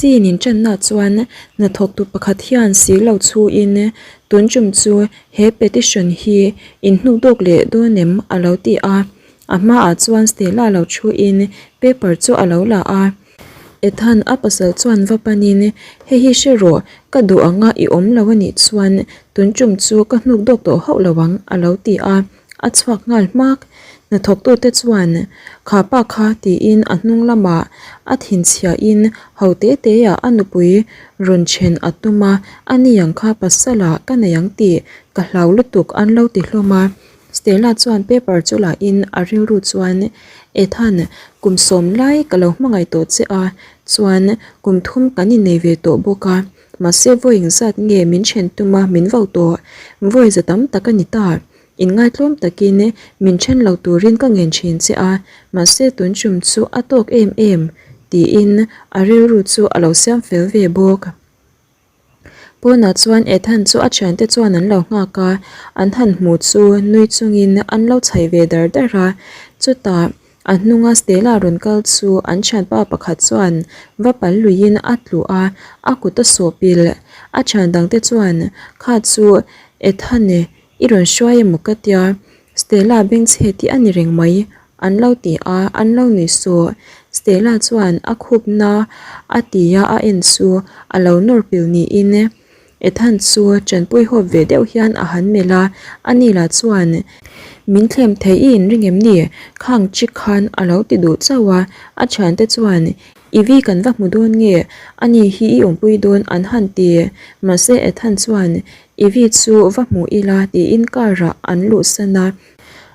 Scene in tanna chuan hnathawktu pakhat hian si lo chhuin tun tum chu he petition hi in hnuk dawk leh dawn em a lo ti a. A hmaah chuan Stella lo thuin paper chu a lo la a. Ethan a pasal chuan va panin hei hi hre rawh ka duh anga i awm lo a nih chuan tun tum chu ka hnuk dawk tawh hauh lo ang a lo ti a. A chhuak nghal hmak. Hnathawktute chuan, Kha pa kha tiin a hnung lamah a thinchhiahin ho te teah a nupui rawn then a tum a, a ni ang kha pasala ka nei ang tih ka hlau lutuk an lo ti hlawm a. Stella chuan paper chu lahin a rilru chuan, Ethan, kum sawm lai ka lo hmangaih tawh che a, chuan kum thum kan innei ve tawh bawk a. Mahse vawi engzat nge min then tum a min vo tawh? Vawi za tam tak a ni ta. Inngaitlawm takin min then lo turin ka ngen thin che a, mahse tun chum chu a tawk em em tiin a rilru chu a lo siam fel ve bawk. Pawnah chuan Ethan chu a thiante chuan an lo nghak a, an han hmu chu nui chungin an lo chhaih ve dar dar a, chutah A hnunga Stella rawn kal chu an thianpa pakhat chuan va pal luiin a tlu a, a kut a sawh pilh. A thian dangte chuan, Kha chu Ethane i rawn hruai emaw ka tia, Stella bengchhe tih a ni reng mai, an lo ti a, an lo nui sawh. Stella chuan a khupna a tia a en chu a lo nawr pilh niin Ethan chu tanpui hawp ve deuh hian a han melh a, ani lah chuan, Min thlem thei i inring em ni? Khang chick khan a lo ti duh chauh a, a thiante chuan, Ivy kan va hmu dawn nge? Ani hi i awmpui dawn an han ti. Mahse Ethan chuan, Ivy chu va hmu ila tiin car ah an luhsan a,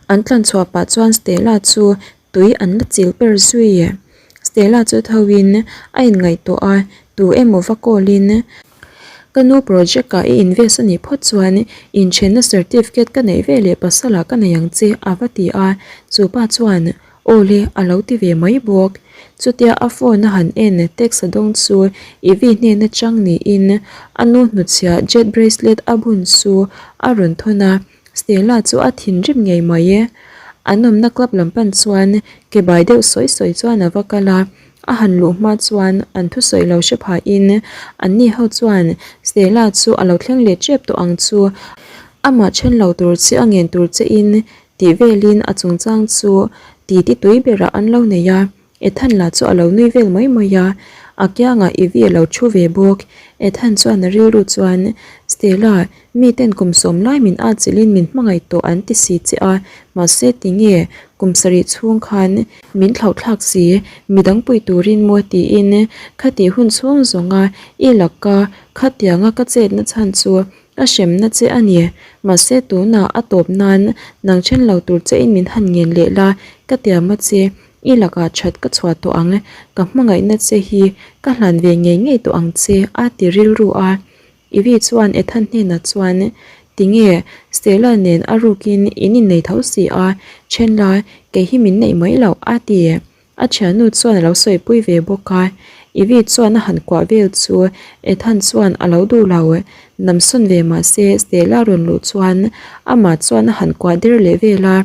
an tlanchhuah pah chuan Stella chu tui an la chil per zui. Stella chu tho in a inngaihtuah a, tu emaw va call in, Ka nu project ah i invest a nih phawt chuan inthenna certificate ka neih ve leh pasal ah ka nei ang che a va ti a, chu pa chuan aw le a lo ti ve mai bawk. Chutia a phone a han en text a dawng chu Ivy hnen atang niin a nu hnutchhiah jet bracelet a bun chu a rawn thawn a, Stella chu a thinrim ngei mai e. An awmna club lam pan chuan ke bai deuh sawi sawi chuan a va kal a, a han luh hma chuan an thusawi lo hre phahin anni ho chuan Stella chu a lo thleng leh tep tawh ang chu, amah then lo tur che a ngen tur che in tih velin a chungchang chu titi tui berah an lo nei a. Ethan lah chu a lo nui vel mai mai a, a kiangah Ivy a lo thu ve bawk. Ethan chuan a rilru chuan, Stella, miten kum sawm lai min atchilhin min hmangaih tawh an ti si che a, mahse tinge kum sarih chhung khan min thlauhthlak si, midang pui turin maw tiin khatih hun chhung zawnga i laka khatianga ka chetna chhan chu A hremna che a ni. Mahse tunah a tawp nan nang then lo tur che in min han ngen leh la, ka tiam a che, i lakah that ka chhuah tawh ang, ka hmangaihna che hi ka hlan ve ngei ngei tawh ang che a ti rilru a. Ivy chuan Ethan hnenah chuan, Tinge, Stella nen a rukin in innei tho si a, then la, kei hi min neih mai loh a ti. A thiannu chuan a lo sawipui ve bawk a, Ivy chuan a han kuah vel chu Ethan chuan a lo duh lo. Namsawn ve mah se Stella rawn luh chuan amah chuan a han kuah der leh vel a.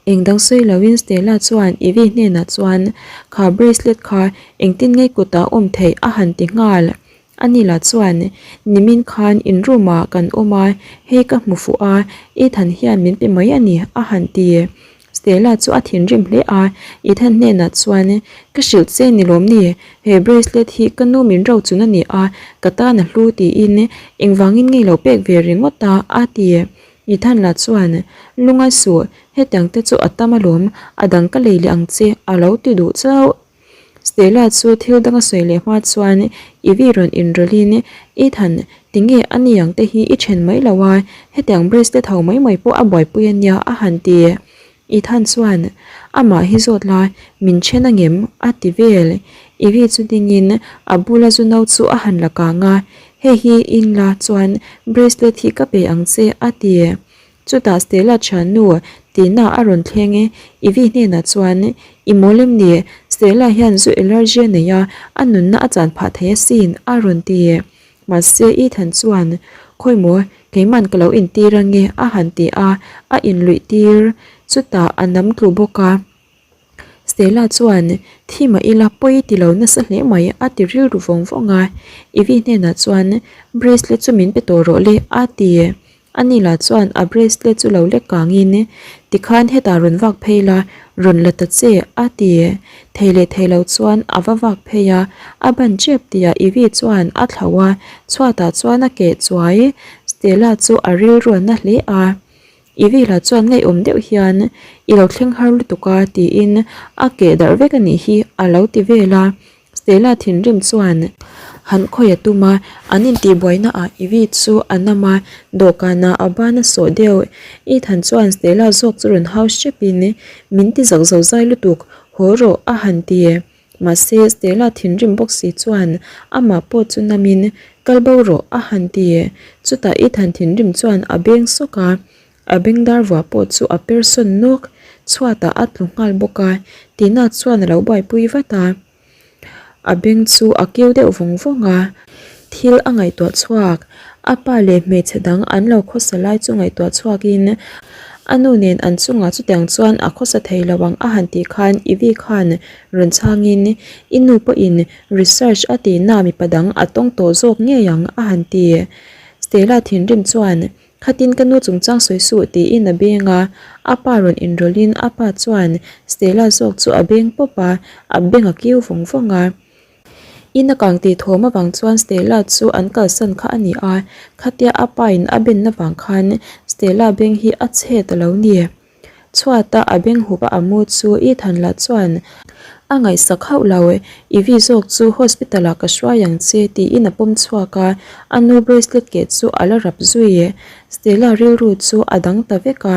Engdang sawi loin Stella chuan Ivy hnenah chuan kha bracelet kha engtin nge kutah awm theih a han ti nghal. Ani lah chuan nimin khan in room ah kan awm a, hei ka hmu fuh a, Ethan hian min pe mai a ni a han ti. Stella chu a thinrim hle a, Ethan hnenah chuan, Ka hrilh che ni lawm ni, he bracelet hi ka nu min ro chun a ni a, ka tan a hlu tiin engvangin ngei lo pek ve ringawt a a ti. Ethan lah chuan, Lungai suh, hetiang te chu a tam alawm, a dang ka lei leh ang che a lo ti duh chauh. Stella chu thil dang a sawi leh hma chuan Ivy rawn inrawlhin, Ethan, tinge a ni ang te hi i then mai lo a, hetiang bracelet ho mai mai pawh a buaipui a nia a han ti. Ethan chuan, Amah hi zawt la, min then angem? a ti vel. Ivy chu dingin a bula zu no chu a han la kang a, Hei hi in la chuan bracelet hi ka pe ang che a ti. Chutah Stella thiannu Tina a rawn thleng e, Ivy hnenah chuan, I mawl em ni? Stella hian zu allergy a nei a, a nunna a chan phah thei asin, a rawn ti. Mahse Ethan chuan, Khawi maw, keiman ka lo intir ange, a han ti a, a inluih tir. Chutah a nam tlu bawk a. Stella chuan, Thi mah ila pawi ti lo nasa hle mai a ti rilru vawng vawng a. Ivy hnenah chuan, Bracelet chu min pe tawh rawh le a ti. Ani lah chuan a bracelet chu lo lek kangin, Tikhan hetah rawn vak phei la, rawn la ta che, a ti. Thei leh thei lo chuan a va vak phei a, a ban tep tihah Ivy chuan a thlauh a, chhuatah chuan a keh chuai. Stella chu a rilruan na hle a. Ivy lah chuan ngaihawm deuh hian, I lo thleng har lutuk a, tiin a keh darh vek a nih hi, a lo ti vel a. Stella thinrim chuan han khawi a tum a, an intihbuaina ah Ivy chu a nam a, dawhkanah a ban a sawh deuh. Ethan chuan Stella zawk chu rawn hau hrep in, Min ti zak zo zai lutuk, haw rawh a han ti. Mahse Stella thinrim bawk si chuan amah pawh chu nam in, Kal bo rawh a han ti. Chutah Ethan thinrim chuan a beng sawk a, A bengdar vuah pawh chu a per sawn nawk, chhuatah a tlu nghal bawk a, Tina chuan a lo buaipui vat a. A beng chu a keu deuh vawng vawng a, thil a ngaihtuah chhuak. A pa leh hmeichhe dang an lo khawsa lai chu ngaihtuah chhuakin a nu nen an chungah chutiang chuan a khawsa thei lo ang a han tih khan Ivy khan rawn chhangin i nu pawhin research a tihna mipa dang a tawng tawh zawk ngei ang a han ti. Stella thinrim chuan Khatin ka nu chungchang sawi suh tiin a beng a, a pa rawn inrawlhin a pa chuan Stella zawk chu a beng pawp a, a beng a kiu vawng vawng a. In a kang tih thawm avang chuan Stella chu an kalsan kha a ni a, khatia a pa in a benna vang khan Stella beng hi a chhe ta lo ni. Chhuata a beng hup a amu chu Ethan lah chuan a ngaihsak hauh lo. Ivy zawk chu hospital ah ka hruai ang che tiin a pawm chhuak a, a nu bracelet keh chu a la rap zui. Stella rilru chu a dang ta vek a.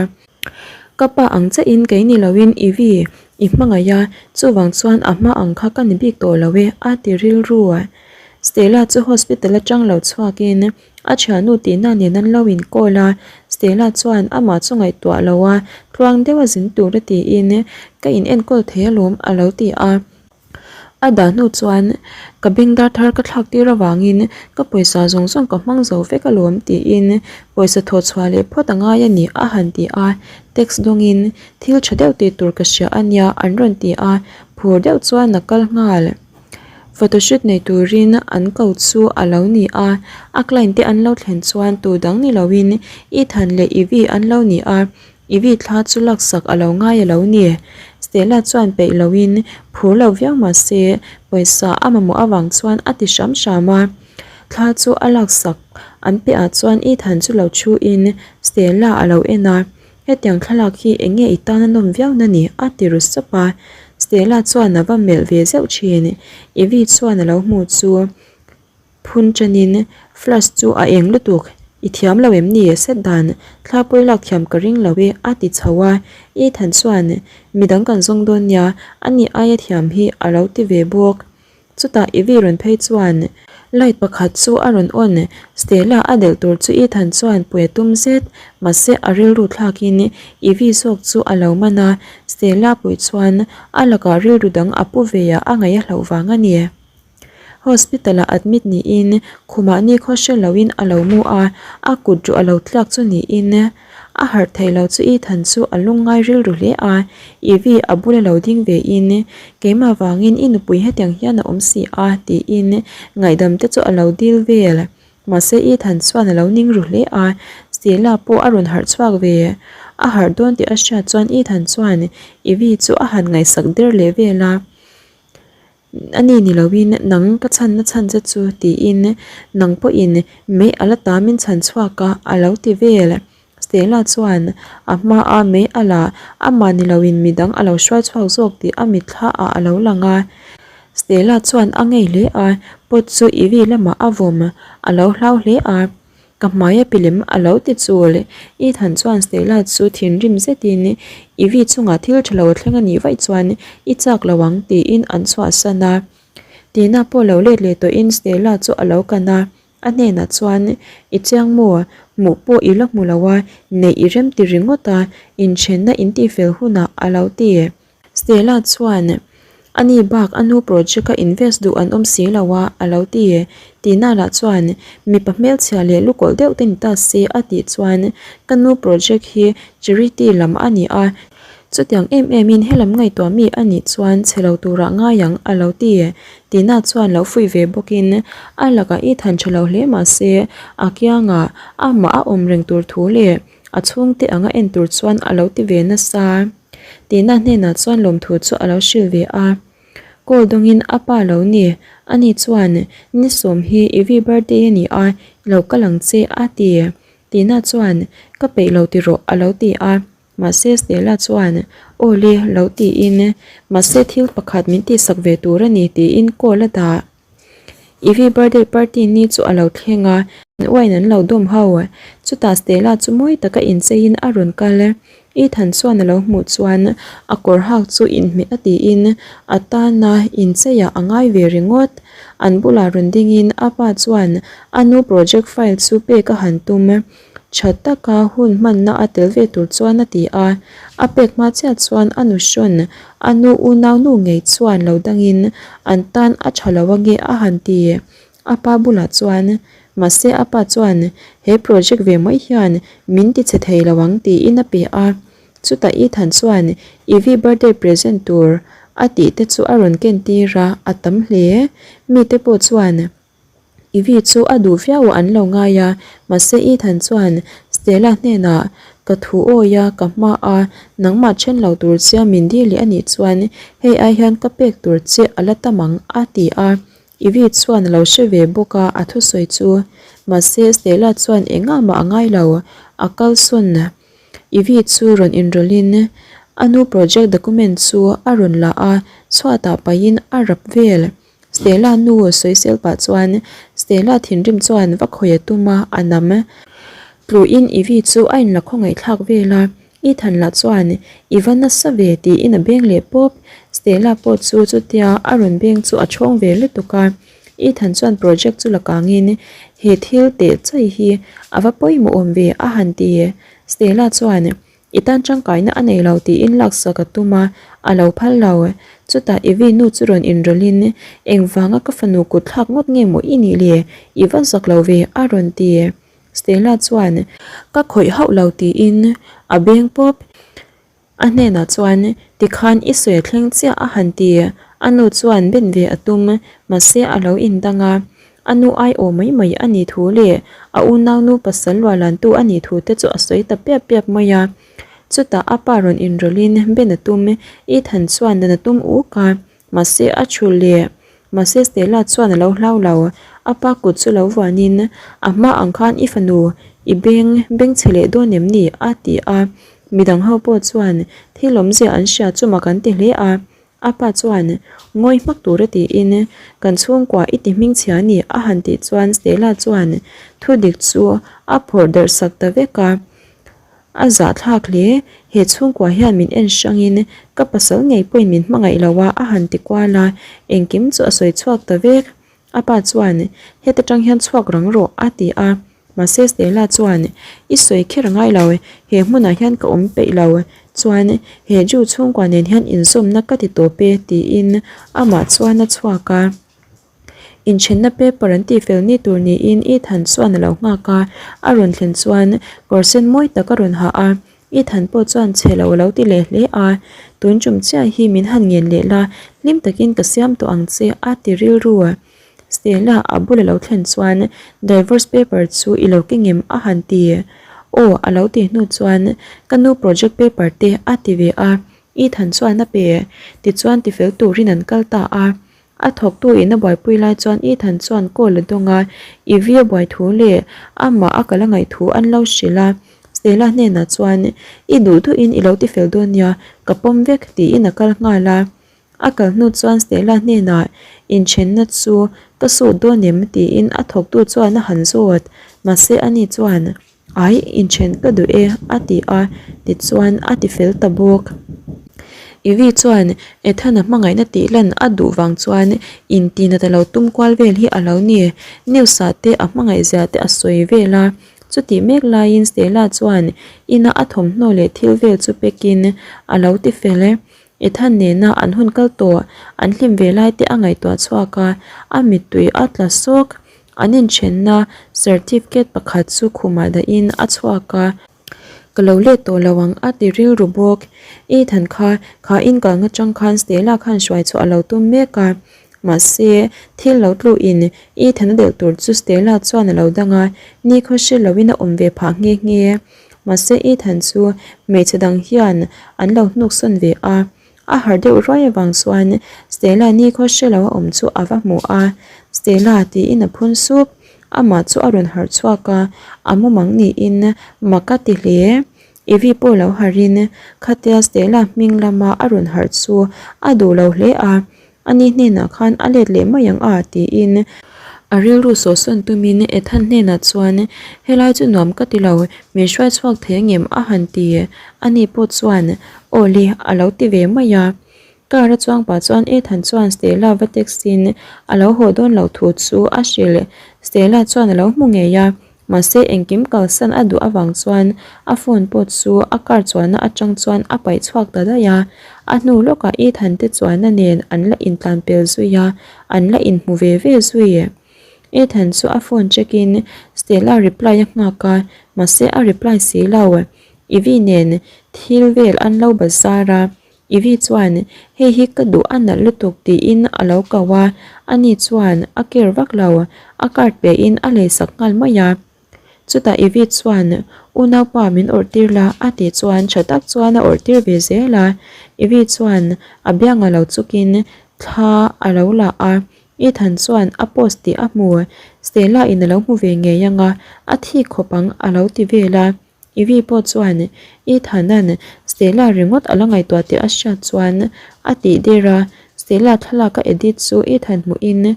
Ka pa ang chiahin kei ni loin Ivy i hmangaih a, chuvang chuan a hma ang kha ka ni bik tawh lo e a ti rilru. Stella chu hospital atang lo chhuakin A thiannu tihna nen an lo inkawl a, Stella chuan amah chu ngaihtuah lo a, tluang deuh a zin tur a tiin ka in enkawl thei alawm a lo ti a. A dah hnu chuan ka bengdar thar ka thlak tir avangin ka pawisa zawng zawng ka hmang zo vek alawm tiin pawisa thawh chhuah leh phawt a ngai a ni a han ti a, text dawngin thil tha deuh tih tur ka hria a nia an rawn ti a, phur deuh chuan a kal nghal. Photoshoot nei turin an ko chu a lo ni a, a client te an lo thlen chuan tu dang ni loin Ethan leh Ivy an lo ni a, Ivy thla chu laksak a lo ngai a lo ni. Stella chuan peih loin phur lo viau mah se pawisa a mamawh avang chuan a ti hram hram a, thla chu a laksak an piahah chuan Ethan chu lo thu in Stella a lo en a. Hetiang thlalak hi eng nge i tan a nawm viau na ni? a ti ru sap a. Stella chuan a va melh ve zeuh thin. Ivy chuan a lo hmu chu phun tanin flash chu a eng lutuk, I thiam lo em ni? Set dan thla pawi lak thiam ka ring lo e a ti chho a. Ethan chuan midang kan zawng dawn nia, ani aia thiam hi a lo ti ve bawk. Chutah Ivy rawn phei chuan light pakhat chu a rawn on, Stella a delh tur chu Ethan chuan pui a tum zet, mahse a rilru thlakin Ivy zawk chu a lo man a, Stella pui chuan a lakah rilru dang a pu ve a, a ngaih a hlauh vang a ni. Hospital ah admit niin khumah nikhaw hre loin a lo mu a, a kut ruh a lo tliak chu niin A harh theih lo chu Ethan chu a lungngai rilru hle a, Ivy a bula lo ding ve in, Keimah vangin i nupui hetiang hian a awm si a, tiin ngaihdam te chu a lo dil vel. Mahse Ethan chuan a lo ning ru hle a, Stella pawh a rawn harh chhuak ve. A harh dawn tih a hriat chuan Ethan chuan Ivy chu a han ngaihsak der leh vel a. A ni ni loin nang ka chhanna chhan che chu tiin nang pawhin mei a la ta min chhan chhuak a, a lo ti vel. Stella chuan a hmaa mei a la, amah ni loin midang a lo hruai chhuak zawk tih a mitthla ah a lo lang a. Stella chuan a ngei hle a, pot chu Ivy lamah a vawm, a lo hlau hle a. Ka hmai a pilem a lo ti chul. Ethan chuan Stella chu thinrim zetin Ivy chungah thil tha lo a thleng a nih vaih chuan i chak lo ang tiin an chhuahsan a. Tina pawh lo let leh tawhin Stella chu a lo kan a, a hnenah chuan I chiang maw? Hmuh pawh i la hmu lo a, neih i rem ti ringawt a, inthenna in tihfel hunah a lo ti. Stella chuan, A ni bak a nu project a invest duh an awm si lo a, a lo ti. Tina lah chuan, Mipa hmelchhia leh lukawlh deuh te ni ta se a tih chuan, Ka nu project hi charity lam a ni a, Chutiang em emin helam ngaihtuah mi a nih chuan chhe lo turah ngai ang a lo ti. Tina chuan lo fuih ve bawkin a lakah i than tha lo hle mah se a kiangah amah a awm reng tur thu leh a chhungte anga en tur chuan a lo ti ve nasa. Tina hnenah chuan lawmthu chu a lo hrilh ve a. Call dawngin a pa lo ni, ani chuan ni sawm hi Ivy birthday a ni a, lo kal ang che a ti. Tina chuan ka peih lo ti rawh a lo ti a. Mahse Stella chuan aw le lo tiin mahse thil pakhat min tihsak ve tur a ni tiin call a dah. Ivy birthday party ni chu a lo thleng a, wine an lo dawm ho. Chutah Stella chu mawi taka incheiin a rawn kal. Ethan chuan a lo hmuh chuan a kawr hak chu inhmeh a tiin a tana incheiah a ngai ve ringawt. An bulah rawn dingin a pa chuan a nu project file chu pek a han tum. Tha taka hun hmanna a tel ve tur chuan a ti a, a pek hma chiah chuan a nu hrawn a nu unau nu ngei chuan lo dangin an tan a tha lo ange a han ti. A pa bulah chuan, Mahse a pa chuan he project ve mai hian min ti chhe thei lo ang tiin a pe a. Chutah Ethan chuan Ivy birthday present tur a tih te chu a rawn ken tir a, a tam hle. Mite pawh chuan Ivy chu a duh viau an lo ngai a, mahse Ethan chuan Stella hnenah ka thu awi a, ka hma a, nangmah then lo tur che min dil leh a nih chuan hei ai hian ka pek tur che a la tam ang a ti a, Ivy chuan a lo hre ve bawk a a thusawi chu. Mahse Stella chuan engah mah a ngai lo, a kalsawn Ivy chu rawn inrawlhin a nu project document chu a rawn la a, chhuatah pahin a rap vel. Stella nu sawisel pah chuan Stella thinrim chuan va khawi a tum a, a nam. Tluin Ivy chu a inla khawngaih thlak vel a, Ethan lah chuan I va nasa ve tiin a beng leh pawp. Stella pawh chu chutia a rawn beng chu a chhawng ve lutuk a, Ethan chuan project chu la kangin he thil teh chai hi a va pawimawh awm ve a han ti. Stella chuan I tan tangkaina a nei lo tiin laksak a tum a, a lo phal lo. Chutah Ivy nu chu rawn inrawlhin, Engvanga ka fanu kut thlak ngawt nge maw i nih le? I va zak lo ve a rawn ti. Stella chuan, Ka khawih hauh lo tiin a beng pawp. A hnenah chuan, Tikhan i sawi a thleng chiah a han ti. A nu chuan ben ve a tum, mahse a lo indang a. A nu ai aw mai mai a nih thu leh a unaunu pasal luahlantu a nih thu te chu a sawi ta piap piap mai a. Chutah a pa rawn inrawlhin Ben a tum, Ethan chuan dan a tum uk a, mahse a thu leh. Mahse Stella chuan a lo hlau lo, a pa kut chu lo vuanin a hma ang khan i fanu i beng beng chhe leh dawn em ni? a ti a. Midang ho pawh chuan thil awmzia an hria chu mak an ti hle a. A pa chuan, Ngawi hmak tura tiin, kan chhungkua i ti hmingchhia a ni a han tih chuan Stella chuan thu dik chu a phawrh darh sak ta vek a. A zahthlak hle, he chhungkua hian min en hrangin ka pasal ngei pawhin min hmangaih lo a a han ti kual a, engkim chu a sawi chhuak ta vek. A pa chuan, Heta tang hian chhuak rang rawh a ti a. Mahse Stella chuan, I sawi kher a ngai lo, he hmunah hian ka awm peih lo. Chuan, he Jew chhungkua nen hian inzawmna ka ti tawp e, tiin amah chuan a chhuak a. Inthenna paper an tihfel ni tur niin Ethan chuan a lo nghak a, a rawn thlen chuan kawr sen mawi tak a rawn ha a. Ethan pawh chuan chhe lo a lo ti leh hle a, Tun tum chiah hi min han ngen leh la, hlim takin ka siam tawh ang che, a ti rilru. Stella a bula lo thlen chuan divorce paper chu i lo keng em a han ti. Aw a lo tih hnu chuan ka nu project paper te a ti ve a, Ethan chuan a pe. Tichuan tifel turin an kal ta a. A thawktu in a buaipui lai chuan Ethan chuan call a dawng a, Ivy a buai thu leh amah a kal a ngaih thu an lo hrilh a. Stella hnenah chuan i duh duhin i lo tifel dawn nia, ka pawm vek tiin a kal nghal a. A kal hnu chuan Stella hnenah inthenna chu ka sut dawn em tiin a thawktu chuan a han zawt. Mahse ani chuan Ai, inthen ka duh e a ti a, tichuan a ti fel ta bawk. Ivy chuan Ethan-a hmangaihna tih lan a duh vang chuan intinat a lo tum kual vel hi a lo ni. News-ah te a hmangaihzia te a sawi vel a. Chutih mek laiin Stella chuan ina a thawmhnaw leh thil vel chu pekin a lo ti fel e. Ethan nena an hun kal tawh, an hlim ve lai te a ngaihtuah chhuak a, a mittui a tla sawk. An inthenna certificate pakhat chu khumah dahin a chhuak a. Ka lo let tawh lo ang a ti rilru bawk. Ethan kha kha in kalna tang khan Stella khan hruai chhuah a lo tum mek a. Mahse, thil lo tluin Ethan a delh tur chu Stella chuan a lo dang a, nikhaw hre loin a awm ve phah nghe nghe. Mahse, Ethan chu hmeichhe dang hian an lo hnuksawn ve a. A harh deuh ruai avang chuan Stella nikhaw hre lo a awm chu a va hmu a, Stella tiin a phun sup. Amah chu a rawn harh chhuak a, a mumang niin mak a ti hle. Evie pawh lo harhin khatia Stella hming lama a rawn harh chu a duh lo hle a, ani hnenah khan a let leh mai ang a tiin a rilru sawhsawn tumin Ethan hnenah chuan helai chu nuam ka ti lo, min hruai chhuak thei angem a han ti. Ani pawh chuan aw le a lo ti ve mai a. Car a chuang pah chuan Ethan chuan Stella va text in a lo haw dawn loh thu chu a hrilh. Stella chuan a lo hmu ngei a, mahse engkim kalsan a duh avang chuan a phone pawh chu a car chuanna atang chuan a paih chhuak ta daih a. A hnu lawkah Ethan te chuanna nen an la intlan pel zui a, an la inhmu ve ve zui. Ethan chu a phone check in Stella reply a nghak a, mahse a reply si lo. Ivy nen thil vel an lo bazar a. Ivy chuan, Hei hi ka duh a nalh lutuk tiin a lo ko a, ani chuan a care vak lo, a card pehin a leisak nghal mai a. Chutah Ivy chuan, Unaupa min awrh tir la a tih chuan tha tak chuan a awrh tir ve zel a. Ivy chuan a bianga lo chukin thla a lo la a, Ethan chuan a post tih a hmu, Stella in a lo hmu ve ngei anga a thik khawp ang a lo ti vel a. Ivy pawh chuan Ethan-a'n Stella ringawt a la ngaihtuah tih a hriat chuan a tih der a, Stella thlalak a edit chu Ethan hmuhin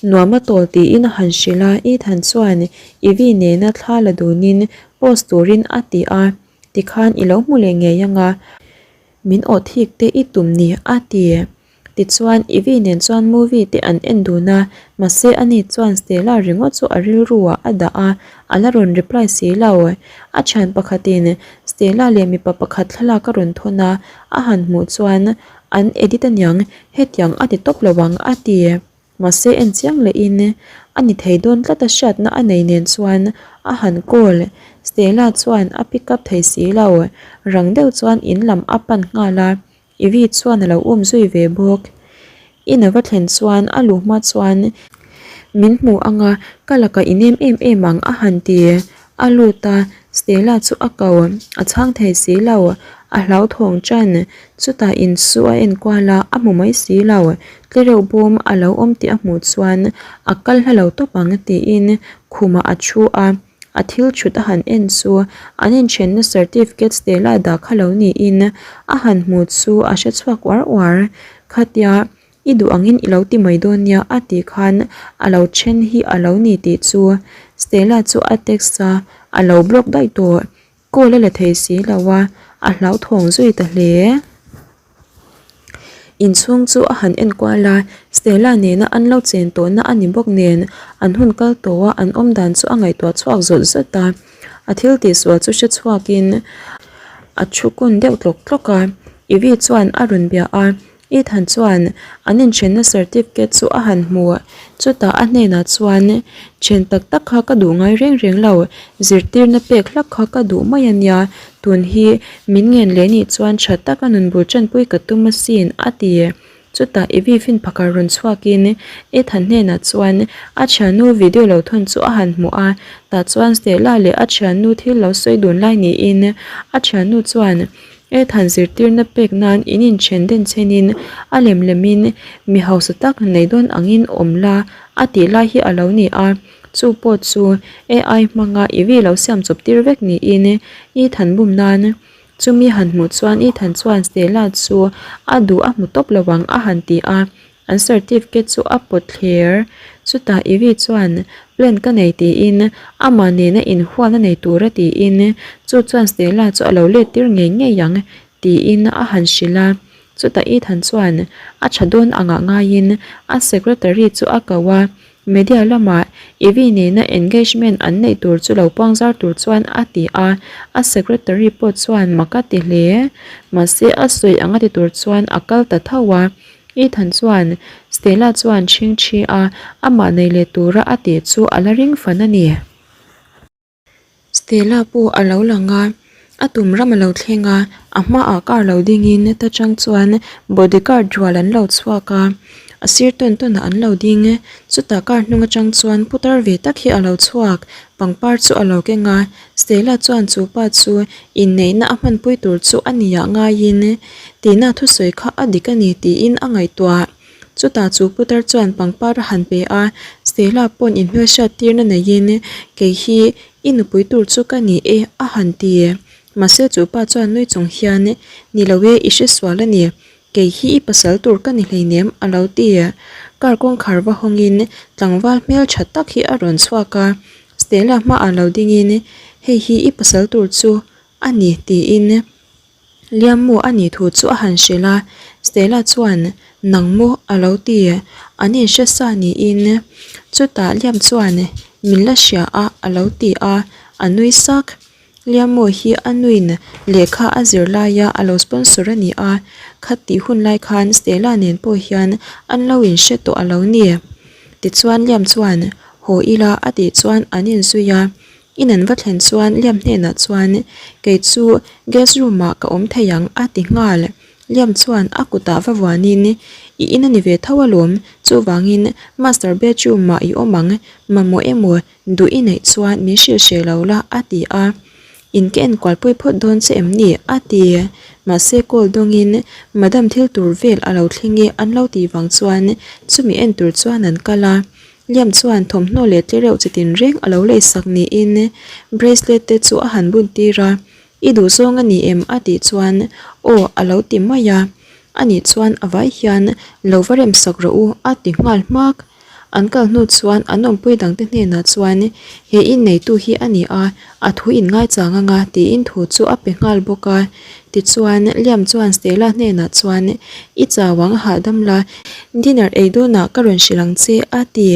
nuam a tawl tiin a han hrilh a, Ethan chuan Ivy nena thla la dunin post turin a ti a, tikhan i lo hmu leh ngei anga min awh thik te i tum ni a ti. Tichuan, Ivy nen chuan movie te an en dun a, mahse ani chuan Stella ringawt chu a rilru ah a dah a, a la rawn reply si lo. A thian pakhatin Stella leh mipa pakhat thlalak a rawn thawn a, a han hmuh chuan an edit aniang, hetiang a ti tawp lo ang a ti. Mahse en chiang lehin a ni thei dawn tlat a hriatna a nei nen chuan a han call. Stella chuan a pick up thei si lo, rang deuh chuan in lam a pan nghal a. Ivy chuan a lo um zui ve bawk. In a va thlen chuan a luh hma chuan min hmu ang a, ka lakah i nem em em ang a han ti. A lut a, Stella chu a ko, a chhang thei si lo, a hlauthawng ṭan. Chutah in chu a enkual a, a hmu mai si lo. Tlereuh bawm a lo awm tih a hmuh chuan a kal hla lo tawp ang tiin khumah a thu a. A thil chhut a han en chu an inthenna certificate Stella dah kha lo niin a han hmu chu a hre chhuak uar uar. Khatia i duh angin i lo ti mai dawn nia a tih khan a lo then hi a lo ni tih chu Stella chu a text a, a lo block daih tawh. Call a la thei si lo a, a hlauthawng zui ta hle. Inchhung chu a han en kual a, Stella nena an lo chen tawhna a ni bawk nen an hun kal tawh a an awm dan chu a ngaihtuah chhuak zawt zawt a. A thil tihsual chu hre chhuakin a thu kun deuh tlawk tlawk a, Ivy chuan a rawn bia a. Ethan chuan an inthenna certificate chu a han hmu. Chutah a hnenah chuan, Then tak tak kha ka duh ngai reng reng lo, zirtirna pek hlak kha ka duh mai a nia, tun hi min ngen leh nih chuan tha taka nun bul tanpui ka tum asin, a ti. Chutah Evie fin phakar rawn chhuakin Ethan hnenah chuan a thiannu video lo thawn chu a han hmu a, tah chuan Stella leh a thiannu thil lo sawi dun lai niin a thiannu chuan, Ethan zirtirna pek nan in inthen den chenin a lem lemin mi hausa tak nei dawn angin awm la a tih lai hi a lo ni a, chu pawh chu AI hmanga i vi lo siam chawp tir vek niin Ethan bum nan chumi han hmuh chuan Ethan chuan Stella chu a duh a hmu tawp lo ang a han ti a. An certificate chu a pawt thler. Chutah Ivy chuan plan ka nei tiin amah nena inhualna nei tura tiin chu chuan Stella chu a lo let tir ngei ngei ang tiin a han hrilh a. Chutah Ethan chuan a tha dawn angah ngaiin a secretary chu a ko a, media lamah Ivy nena engagement an neih tur chu lo puangzar tur chuan a ti a, a secretary pawh chuan mak a ti hle. Mahse a sawi anga ti tur chuan a kal ta tho a. Ethan chuan Stella chuan chhingchhi a, amah nei leh tura a tih chu a la ring fan a ni. Stella pawh a lo lang a, A tum ram a lo thleng a, a hmaah car lo dingin ta chang chuan bodyguard rual an lo chhuak a, a sir tawn tawnah an lo ding. Chutah car hnung atang chuan putar ve tak hi a lo chhuak, pangpar chu a lo keng a, Stella chuan chu pa chu inneihna a hmanpui tur chu a nia ngaiin Tina thusawi kha a dik a ni tiin a ngaihtuah. Chutah chu putar chuan pangpar a han pe a, Stella pawn inhmelhriat tirna neiin kei hi I nupui tur chu ka ni e a han ti. Mahse chu pa chuan nui chung hian Ni lo e, i hre sual a ni. Kei hi i pasal tur ka ni hleinem a lo ti. Car kawngkhar va hawngin tlangval hmel tha tak hi a rawn chhuak a, Stella hmaah lo dingin Hei hi i pasal tur chu a ni tiin Liammu a nih thu chu a han hrilh a, Stella chuan Nang maw a lo ti, an inhre sa niin. Chutah Liam chuan Min la hria a a lo ti a, a nui sak. Liammu hi a nuin lehkha a zir laia a lo sponsor a ni a, khatih hun lai khan Stella nen pawh hian an lo inhre tawh a lo ni. Tichuan Liam chuan Haw ila a tih chuan an inzui a, In an va thlen chuan Liam hnenah chuan, Kei chu guest room ah ka awm thei ang a ti nghal. Liam chuan a kutah va vuanin, I in a ni ve tho alawm, chuvangin master bedroom ah i awm ang, mamawh emaw duh i neih chuan min hrilh hreh lo la a ti a. In ka enkualpui phawt dawn che em ni? a ti. Mahse call dawngin Madam thil tur vel a lo thleng e an lo tih vang chuan chumi en tur chuan an kal a. Liam chuan thawmhnaw leh tlereuh chi tinreng a lo leisak niin bracelet te chu a han bun tir a, I duhzawng a ni em? a tih chuan Aw a lo ti mai a, ani chuan a vai hian lo va remsak rawh u a ti nghal hmak. An kal hnu chuan an awmpui dangte hnenah chuan he inneitu hi a ni a, a thu inngaichang anga tiin thu chu a pe nghal bawk a. Tichuan Liam chuan Stella hnenah chuan I chau ang hahdam la, Dinner ei dawnah ka rawn hrilh ang che a ti.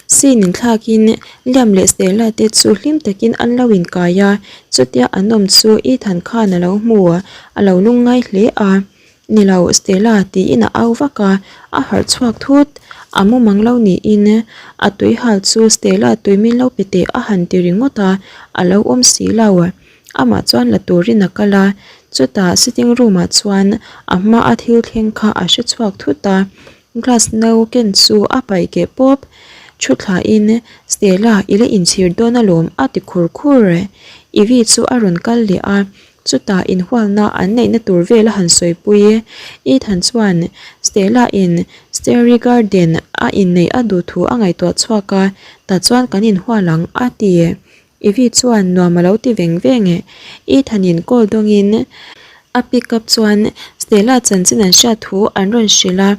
Scene in thlakin Liam leh Stella te chu hlim takin an lo inkai a, chutia an awm chu Ethan khan a lo hmu, a lo lungngai hle a. Ni lo Stella tiin a au vak a, a harh chhuak thut. A mumang lo niin a tui hal chu Stella tui min lo pe teh a han ti ringawt a, a lo awm si lo. Amah chuan la turin a kal a, chutah sitting room ah chuan a hma a thil thleng kha a hre chhuak thut a, glass no ken chu a paih keh pawp. Thu thlain Stella i la inchhir dawn alawm a ti khur khur. Ivy chu a rawn kal leh a, chutah inhualna an neihna tur vel a han sawipui. Ethan chuan Stella in Starry Garden a inneih a duh thu a ngaihtuah chhuak a, tah chuan kan inhual ang a ti. Ivy chuan nuam a lo ti veng veng e. Ethan-in call dawngin a pick up chuan Stella chanchin an hriat thu an rawn hrilh a,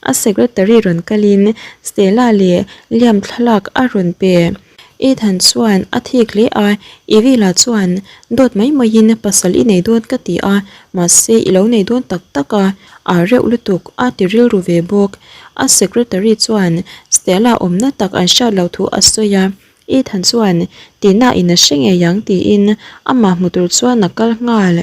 a secretary rawn kalin Stella leh Liam thlalak a rawn pe. Ethan chuan a thik hle a, Ivy lah chuan dawt mai maiin pasal i nei dawn ka ti a, mahse i lo nei dawn tak tak a, aa reuh lutuk a ti rilru ve bawk. A secretary chuan Stella awmna tak an hriat loh thu a sawi a, Ethan chuan Tina in a hre ngei ang tiin amah hmu tur chuan a kal nghal.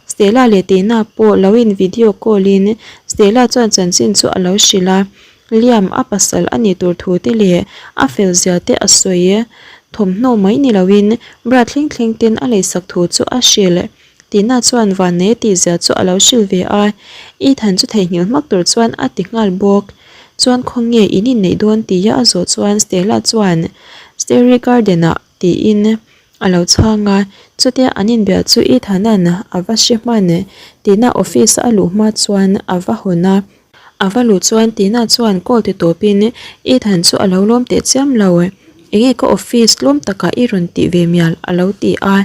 Stella leh Tina pawh lo in video call in Stella chuan chanchin chu a lo hrilh a, Liam a pasal a nih tur thu te leh a fel zia te a sawi. Thawmhnaw mai ni loin bra thleng thleng ten a leisak thu chu a hrilh. Tina chuan Vannei a tih zia chu a lo hrilh ve a, Ethan chu theihnghilh hmak tur chuan a ti nghal bawk. Chuan khawnge in inneih dawn tia a zawh chuan Stella chuan Starry Garden ah tiin a lo chhang a, chutia an inbiah chu Ethan-a'n a va hre hman. Tina office a luh hma chuan a va hawn a. A va luh chuan Tina chuan call ti tawpin Ethan chu a lo lawm teh chiam lo. Enge ka office tlawm takah i rawn tih ve mial a lo ti a.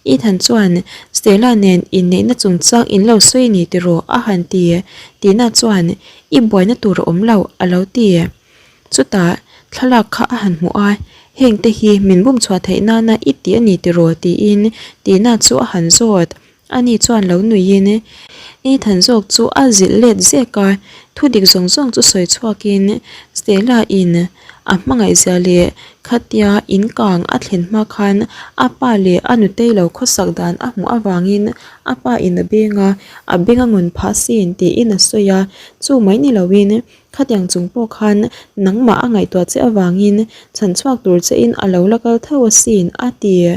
Ethan chuan Stella nen inneihna chungchang in lo sawi ni tiraw a han ti. Tina chuan I buaina tur a awm lo a lo ti. Chutah thlalak kha a han hmuh a, heng te hi min bum chhuah theih nana i ti a ni tiraw tiin Tina chu a han zawt. Ani chuan lo nuiin Ethan zawk chu a zilh let zek a, thudik zawng zawng chu sawi chhuakin Stella in a hmangaihzia leh khatia in kang a thlen hma khan a pa leh a nutei lo khawsak dan a hmuh avangin a pa in a beng a, a beng a ngun phah sin tiin a sawi a, chu mai ni loin Khatiang chung pawh khan nangmah a ngaihtuah che avangin chhan chhuak tur chein a lo la kal tho asin, a ti.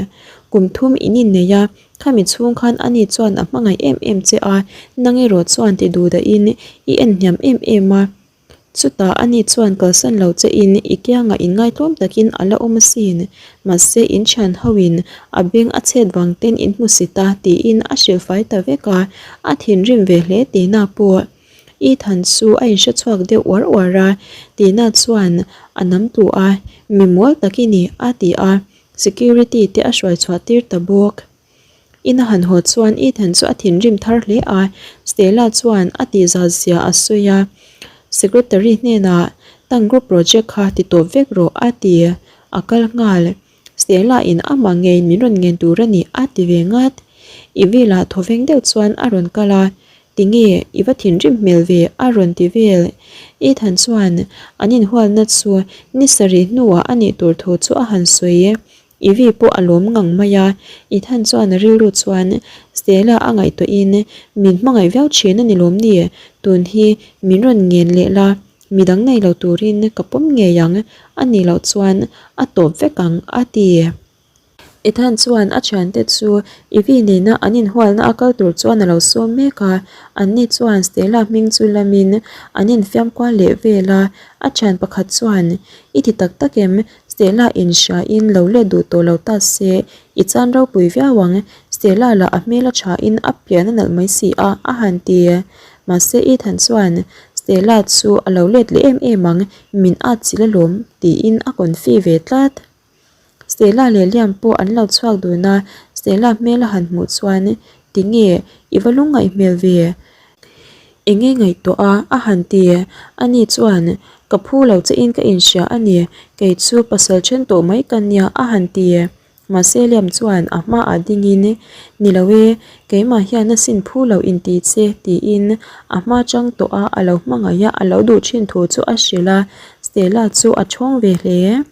Kum thum in innei a, khami chhung khan ani chuan a hmangaih em em che a, nang erawh chuan ti duh dahin i en hniam em em a. Chutah ani chuan kalsan lo che in i kiangah inngaitlawm takin a la awm asin, mahse in thian ho in a beng a chhet vang ten in hmu si ta tiin a hrilh fai ta vek a, a thinrim ve hle tihna pawh Ethan chu a inhre chhuak deuh uar uar a, Tina chuan a nam tlu a, mi mawl tak i ni a ti a, security te a hruai chhuah tir ta bawk. Ina han haw chuan Ethan chu a thinrim thar hle a, Stella chuan a tihzal zia a sawi a, Secretary hnenah Tang group project kha ti tawp vek rawh a ti, a kal nghal. Stella in amah ngei min rawn ngen tur a ni a ti ve ngat. Ivy lah thawveng deuh chuan a rawn kal a, Tinge i va thinrim hmel ve a rawn ti vel. Ethan chuan an inhualna chu ni sarih hnuah a nih tur thu chu a han sawi. Ivy pawh a lawm ngang mai a, Ethan chuan a rilru chuan Stella a ngaihtuahin min hmangaih viau thin a ni lawm ni, tun hi min rawn ngen leh la, midang nei lo turin ka pawm ngei ang, a nih loh chuan a tawp vek ang a ti. Ethan chuan a thiante chu Ivy nena an inhualna a kal tur chuan a lo sawm mek a, anni chuan Stella hming chu lamin an infiam kual leh vel a, a thian pakhat chuan I ti tak tak em? Stella inhria in lo let duh tawh lo ta se, i chan ropui viau ang, Stella lah a hmel a tha in a pian a nalh mai si a, a han ti. Mahse Ethan chuan Stella chu a lo let leh em em ang, min at chilh alawm tiin a confi ve tlat. Stella leh Liam pawh an lo chhuak dun a, Stella hmel a han hmuh chuan Tinge i va lungngaih hmel ve? Enge ngaihtuah a? a han ti. Ani chuan Ka phu lo che in ka inhria a ni, kei chu pasal then tawh mai ka nia a han ti. Mahse Liam chuan a hmaah dingin Ni lo e, keimah hian a sin phu lo inti che tiin a hma chang tawh a a lo hmangaih a a lo duh thin thu chu a hrilh a, Stella chu a thawng ve hle.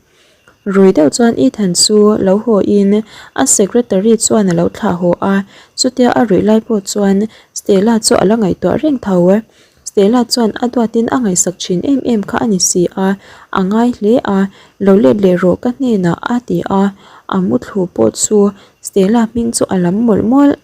Rui deuh chuan Ethan chu lo haw in a secretary chuan a lo thlah haw a, chutia a ruih lai pawh chuan Stella chu a la ngaihtuah reng tho. Stella chuan a duatin a ngaihsak thin em em kha a ni si a, a ngai hle a, lo let leh rawh ka hnenah a ti a, a muthlu pawh chu Stella hming chu a lam mawlh mawlh.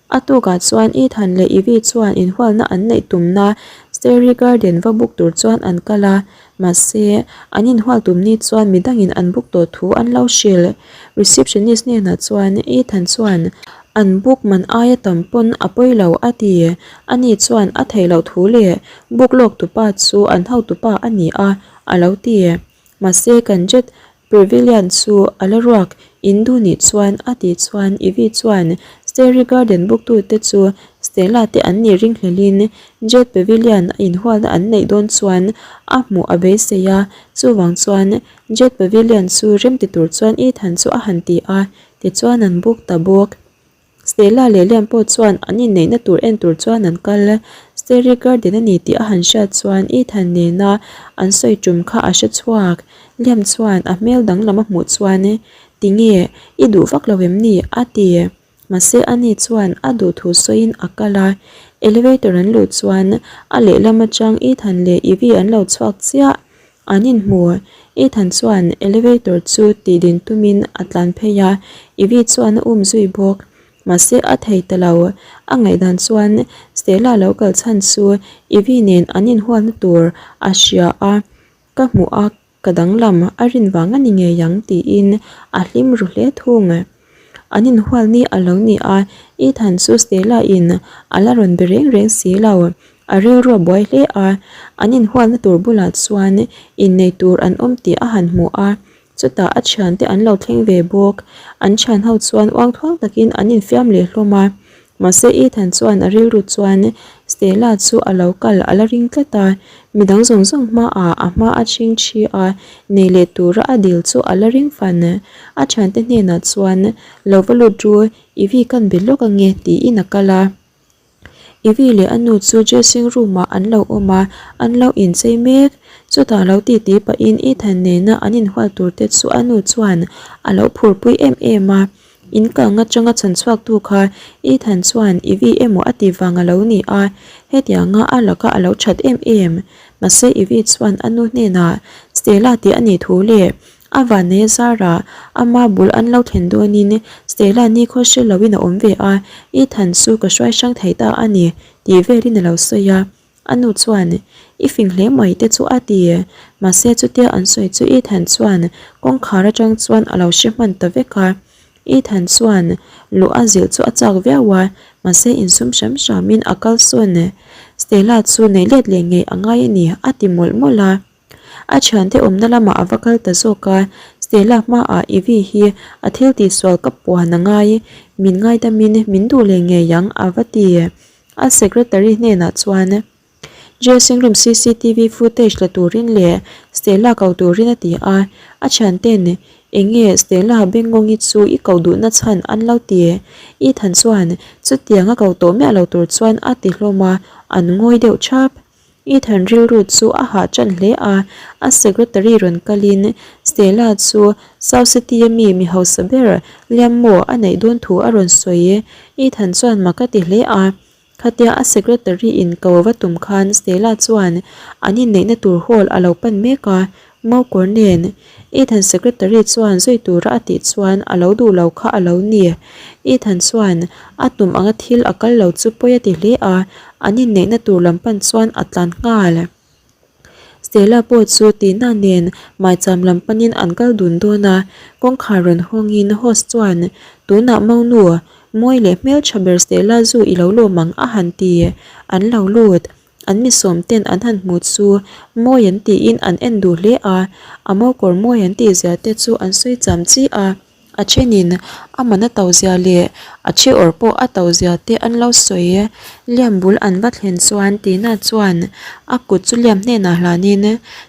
A tukah chuan Ethan leh Ivy chuan inhualna an neih tumna Starry Garden va book tur chuan an kal a, mahse an inhual tum ni chuan midangin an book tawh thu an lo hrilh. Receptionist hnenah chuan Ethan chuan an book man aia tam pawn a pawi lo a ti. Ani chuan a theih loh thu leh book lawk tupa chu an hotupa a ni a, a lo ti. Mahse kan jet Previllian chu a la ruak in duh nih chuan a tih chuan Ivy chuan Starry Garden book tute chu Stella te an nih ringhlelin Jet Pavilion a inhualna an neih dawn chuan a hmuh a beisei a, chuvang chuan Jet Pavilion chu remti tur chuan Ethan chu a han ti a, tichuan an book ta bawk. Stella leh Liam pawh chuan an inneihna tur en tur chuan an kal. Starry Garden a ni tih a han hriat chuan Ethan nena an sawi tum kha a hre chhuak. Liam chuan a hmel danglam a hmuh chuan, Tinge, i duh vak lo em ni? a ti. Mahse ani chuan a duh thu sawiin a kal a. Elevator an luh chuan a lehlam atang Ethan leh Ivy an lo chhuak chiah. An inhmu. Ethan chuan elevator chu tih din tumin a tlan phei a, Ivy chuan a um zui bawk. Mahse a thei ta lo. A ngaihdan chuan Stella lo kal chhan chu Ivy nen an inhualna tur a hria a, ka hmuh a ka danglam a rin vang a ni ngei ang tiin a hlim ru hle thung. An inhual ni a lo ni a, Ethan chu Stella in a la rawn be reng reng si lo. A rilru a buai hle a, an inhualna tur bulah chuan innei tur an awm tih a han hmu a, chutah a thiante an lo thleng ve bawk. An thian ho chuan uangthuang takin an infiam leh hlawm a, mahse Ethan chuan a rilru chuan Stella chu a lo kal a la ring tlat a, midang zawng zawng hmaah a hma a chhing thi a, nei leh tura a dil chu a la ring fan. A thiante hnenah chuan lo va lut ru, Ivy kan be lawk ange tiin a kal a. Ivy leh a nu chu dressing room ah an lo awm a, an lo inchei mek. Chutah lo titi pahin Ethan nena an inhual tur te chu a nu chuan a lo phurpui em em a. In kang atanga chhan chhuak tu kha Ethan chuan Ivy emaw a ti vang a lo ni a, hetianga a laka a lo that em em. Mahse Ivy chuan a nu hnenah Stella tih a nih thu leh. A vannei zarah ama bul an lo thlen dawnin Stella nikhaw hre loin a awm ve a, Ethan chu ka hruai hrang thei ta a ni tih velin a lo sawi a. A nu chuan, I fing hle mai te chu a ti. Mahse chutia an sawi chu Ethan chuan kawngkhar atang chuan a lo hre hman ta vek a. Ethan chuan luh a zilh chu a chak viau a, mahse insum hram hramin a kal sawn. Stella chu neih let leh ngei a ngai a ni a ti mawlh mawlh a. A thiante awmna lamah a va kal ta zawk a, Stella hmaah Ivy hi a thil tihsual ka puan a ngai, min ngaidamin min duh leh ngei ang a va ti. A secretary hnenah chuan Dressing room cctv footage la turin leh Stella ko turin a ti a, a thianten Eng nge Stella Bengawngi chu i ko duhna chhan an lo ti? Ethan chuan chutiang a ko tawh miah lo tur chuan a ti hlawm a, an ngawi deuh thap. Ethan rilru chu a hah tan hle a, a secretary rawn kalin Stella chu South City a mi mi hausa ber Liammaw a neih dawn thu a rawn sawi. Ethan chuan mak a ti hle a, khatia a secretary in ko va tum khan Stella chuan an inneihna tur hall a lo pan mek a, Mokawr nen Ethan secretary chuan zui tura a tih chuan a lo duh lo kha a lo ni. Ethan chuan a tum anga thil a kal lo chu pawi a ti hle a, an inneihna tur lam pan chuan a tlan nghal. Stella pawh chu tihna nen maicham lam panin an kal dun dawn a, kawngkhar rawn hawngin host chuan tunah Monu, mawi leh hmeltha ber Stella zu i lo lawm ang a han ti. An lo lut. An mi sawm ten an han hmu chu mawi an tiin an en duh hle a, a mawkawr mawi an tih zia te chu an sawi cham chi a, a thenin a man a to zia leh a thi awrh pawh a to zia te an lo sawi. Liam bul an va thlen chuan Tina chuan a kut chu Liam hnenah hlanin,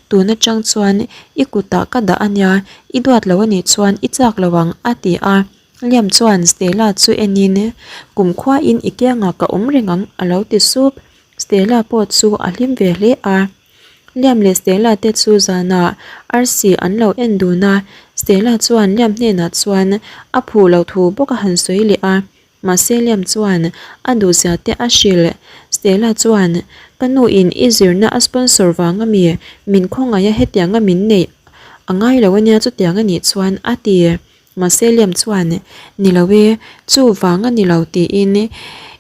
Tun atang chuan i kutah ka dah a nia, i duat lo a nih chuan i chak lo ang a ti a. Liam chuan Stella chu enin, Kumkhuain i kiangah ka awm reng ang a lo ti sup. Stella pawh chu a hlim ve hle a. Liam leh Stella te chu zanah arsi an lo en dun a, Stella chuan Liam hnenah chuan a phuh loh thu bawk a han sawi leh a. Mahse Liam chuan a duhzia te a hrilh. Stella chuan, Ka nu in i zirna a sponsor vang ami min khawngaih a hetianga min neih a ngai lo ania chutiang a nih chuan a ti. Mahse Liam chuan, Ni lo e, chu vang a ni lo tiin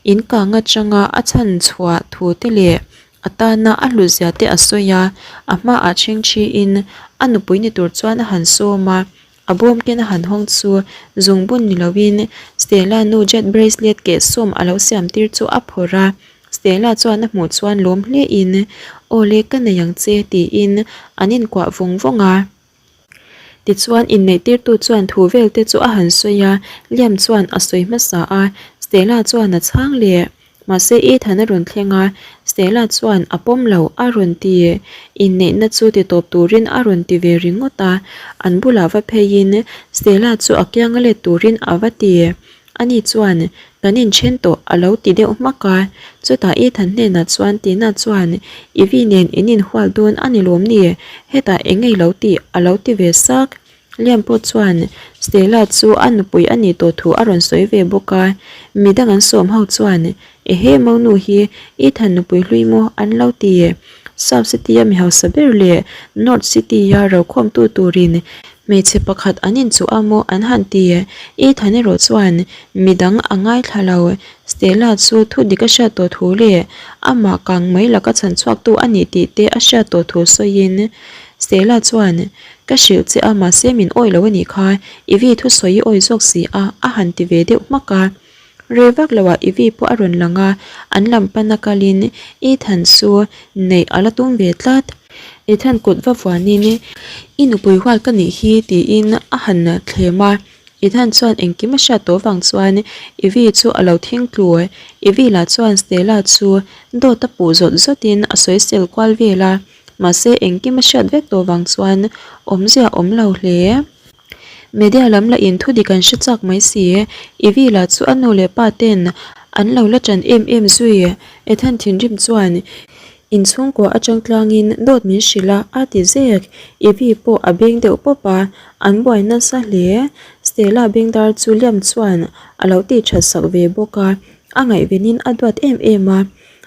in kang atanga a chhan chhuah thu te leh a tana a hlutzia te a sawi a, a hmaah chhengchhiin a nupui ni tur chuan a han sawm a, a bawm ken a han hawng chu zungbun ni loin Stella nu jet bracelet kehsawm a lo siam tir chu a phawrh a, Stella chuan a hmuh chuan lawm hlein, Aw le ka nei ang che tiin an inkuah vawng vawng a. Tichuan inneihtirtu chuan thu vel te chu a han sawi a, Liam chuan a sawi hmasa a, Stella chuan a chhang leh. Mahse Ethan a rawn thleng a, Stella chuan a pawm lo a rawn ti. Inneihna chu ti tawp turin a rawn ti ve ringawt a, an bulah va pheiin Stella chu a kianga let turin a va ti. Ani chuan, Kan inthen tawh a lo ti deuh hmak a. Chutah Ethan hnenah chuan Tina chuan, Ivy nen in inhual dawn a ni lawm ni? Hetah eng ngei lo tih a lo ti ve sak. Liam pawh chuan Stella chu a nupui a nih tawh thu a rawn sawi ve bawk a. Midang an sawm ho chuan, Ehe Monu hi Ethan nupui hlui maw an lo ti. South City-a mi hausa ber leh North City-a rokhawmtu turin Hmeichhe pakhat an inchuh a maw an han ti. Ethan erawh chuan midang a ngaithla lo. Stella chu thu dik a hriat tawh thu leh amah kang mai laka chhan chhuaktu a nih tih te a hriat tawh thu sawiin Stella chuan, Ka hrilh che a mahse min awih lo a nih kha, Ivy thusawi i awih zawk si a a han ti ve deuh hmak a. Rei vak loah Ivy pawh a rawn lang a, an lam pana kalin Ethan chu neih a la tum ve tlat. Ethan kut va vuanin, I nupui hual ka nih hi tiin a han thlem a, Ethan chuan engkim a hriat tawh vang chuan Ivy chu a lo thing tlu. Ivy lah chuan Stella chu dawt a puh zawt zawtin a sawisel kual vel a, mahse engkim a hriat vek tawh vang chuan awmzia a awm lo hle. Media lam lah in thu dik an hre chak mai si. Ivy lah chu a nu leh pa ten an lo la tan em em zui. Ethan thinrim chuan inchhungkua atang tlangin dawt min hrilh a, a ti zek. Ivy pawh a beng deuh pawp a, an buai nasa hle. Stella bengdar chu Liam chuan a lo tih that sak ve bawk a, a ngaihvenin a duat em em a.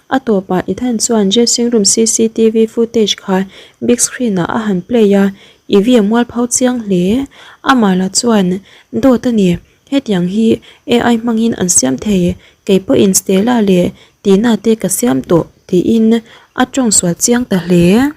A tawpah Ethan chuan dressing room cctv footage kha big screen ah a han play a. Ivy a mualpho chiang hle. Amah lah chuan, Dawt a ni, hetiang hi AI hmangin an siam thei, kei pawhin Stella leh Tina te ka siam tawh, tiin a tawng sual chiang ta hle.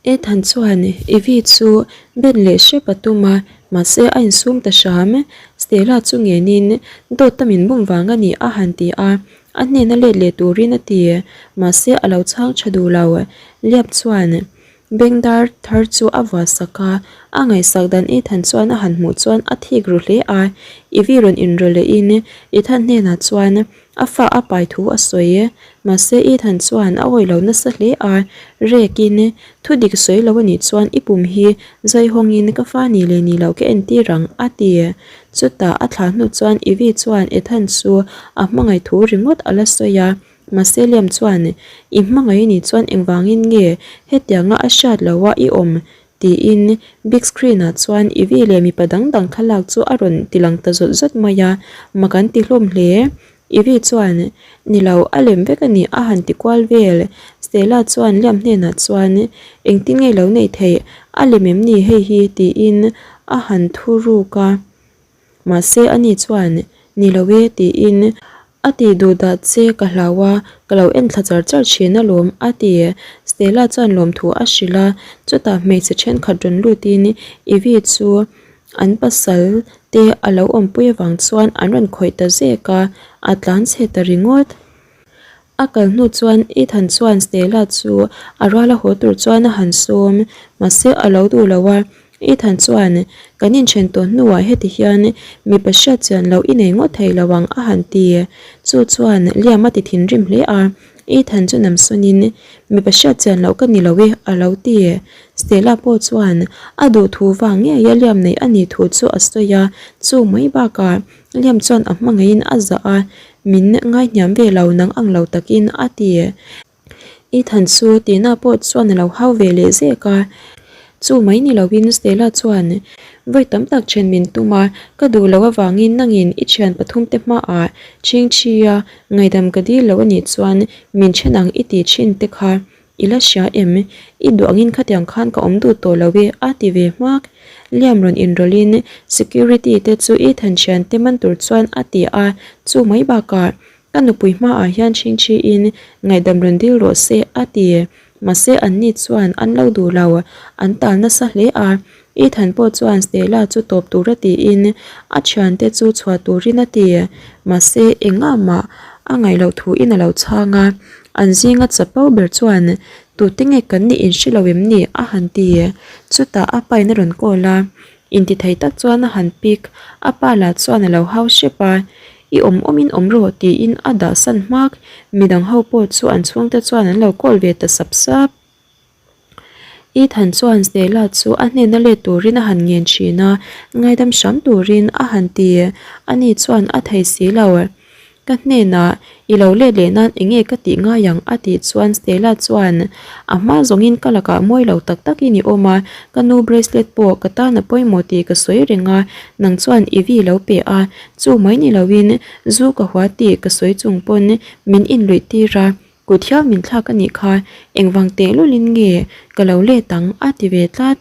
Ethan chuan Ivy chu ben leh hrep a tum a, mahse a insum ta hram. Stella chu ngenin dawt a min bum vang a ni a han ti a, a hnena let leh turin a ti. Mahse a lo chhang tha duh lo. Liap chuan bengdar thar chu a vuah sak a, a ngaihsak dan Ethan chuan a han hmuh chuan a thik ru hle a. Ivy rawn inrawlh lehin Ethan hnenah chuan A fa a pai thu a sawi. Mahse Ethan chuan a awih lo nasa hle a, Rekin, thu dik sawi lo anih chuan i pum hi zai hawngin ka fa ni leh ni lo ka entir ang, a ti. Chutah a thlah hnu chuan Ivy chuan Ethan chu a hmangaih thu ringawt a la sawi a. Mahse Liam chuan, I hmangaih anih chuan engvangin nge hetianga a hriat loha i awm Tiin big screen ah chuan Ivy leh mipa dang dang thlalak chu a rawn ti lang ta zawt zawt mai a, mak an ti hlawm hle. Ivy chuan, Ni lo, a lem vek a ni a han ti kual vel. Stella chuan Liam hnenah chuan, Engtin nge lo neih theih, a lem em ni hei hi? tiin a han thu ruk a. Mahse ani chuan, Ni lo e tiin a ti duh dah che ka hlau a, ka lo en thla char char thin alawm a ti. Stella chuan lawmthu a hrilh a, chutah hmeichhe thenkhat rawn lutin Ivy chu an pasal te a lo awmpui avang chuan an rawn khawih ta zek a, a tlan chhe ta ringawt. A kal hnu chuan Ethan chuan Stella chu a rual a haw tur chuan a han sawm, mahse a lo duh lo a. Ethan chuan, Kan inthen tawh hnuah heti hian mipa hriat chian loh i nei ngawt thei lo ang a han ti. Chu chuan Liam a ti thinrim hle a, Ethan chu namsawnin, Mipa hriat chian loh ka ni lo e a lo ti. Stella pawh chuan a duh thu vang ngeia Liam neih a nih thu chu a sawi a, chu mai bakah Liam chuan a hmangaihin a zah a, Min ngaihniam ve lo nang ang lo takin a ti. Ethan chu Tina pawh chuan a lo hau ve leh zek a. Chu mai ni loin Stella chuan vawi tam tak then min tum a, ka duh loh avangin nangin i thian pathumte hmaah chhingchhia ngaidam ka dil lo anih chuan min then ang i ti thin te kha I la hria em? I duh angin khatiang khan ka awm duh tawh lo e, a ti ve hmak. Liam rawn inrawlhin security te chu Ethan thian te man tur chuan a ti a, chu mai bakah ka nupui hmaah hian chhingchhiin ngaihdam rawn dil rawh se a ti. Mahse anni chuan an lo duh lo, an tal nasa hle a. Ethan pawh chuan Stella chu tawp tura tiin a thiante chu chhuah turin a ti. Mahse engah mah a ngaih loh thuin a lo chhang a. An zinga chapo ber chuan tute nge kan nih inhre lo em ni a han ti. Chutah a pain a rawn call a, intithei tak chuan a han pick. A pa lah chuan a lo hau hrep a, I awm awmin awm rawh tiin a dah san hmak. Midang ho pawh chu an chhungte chuan an lo call ve ta sap sap. Ethan chuan Stella chu a hnena let turin a han ngen thin a, ngaidam hram turin a han ti. Ani chuan a thei si lo. Ka hnenah i lo let leh nan enge ka tih ngai ang a tih chuan Stella chuan a hma zawngin ka lakah mawi lo tak takin i awm a, ka nu bracelet pawh ka tan a pawimawh tih ka sawi reng a, nang chuan i vi lo pe a, chu mai ni loin zu ka hua tih ka sawi chung pawn min inluih tir a. Kut hial min thlak a nih kha, engvang teh lulin nge ka lo let ang a ti ve tlat.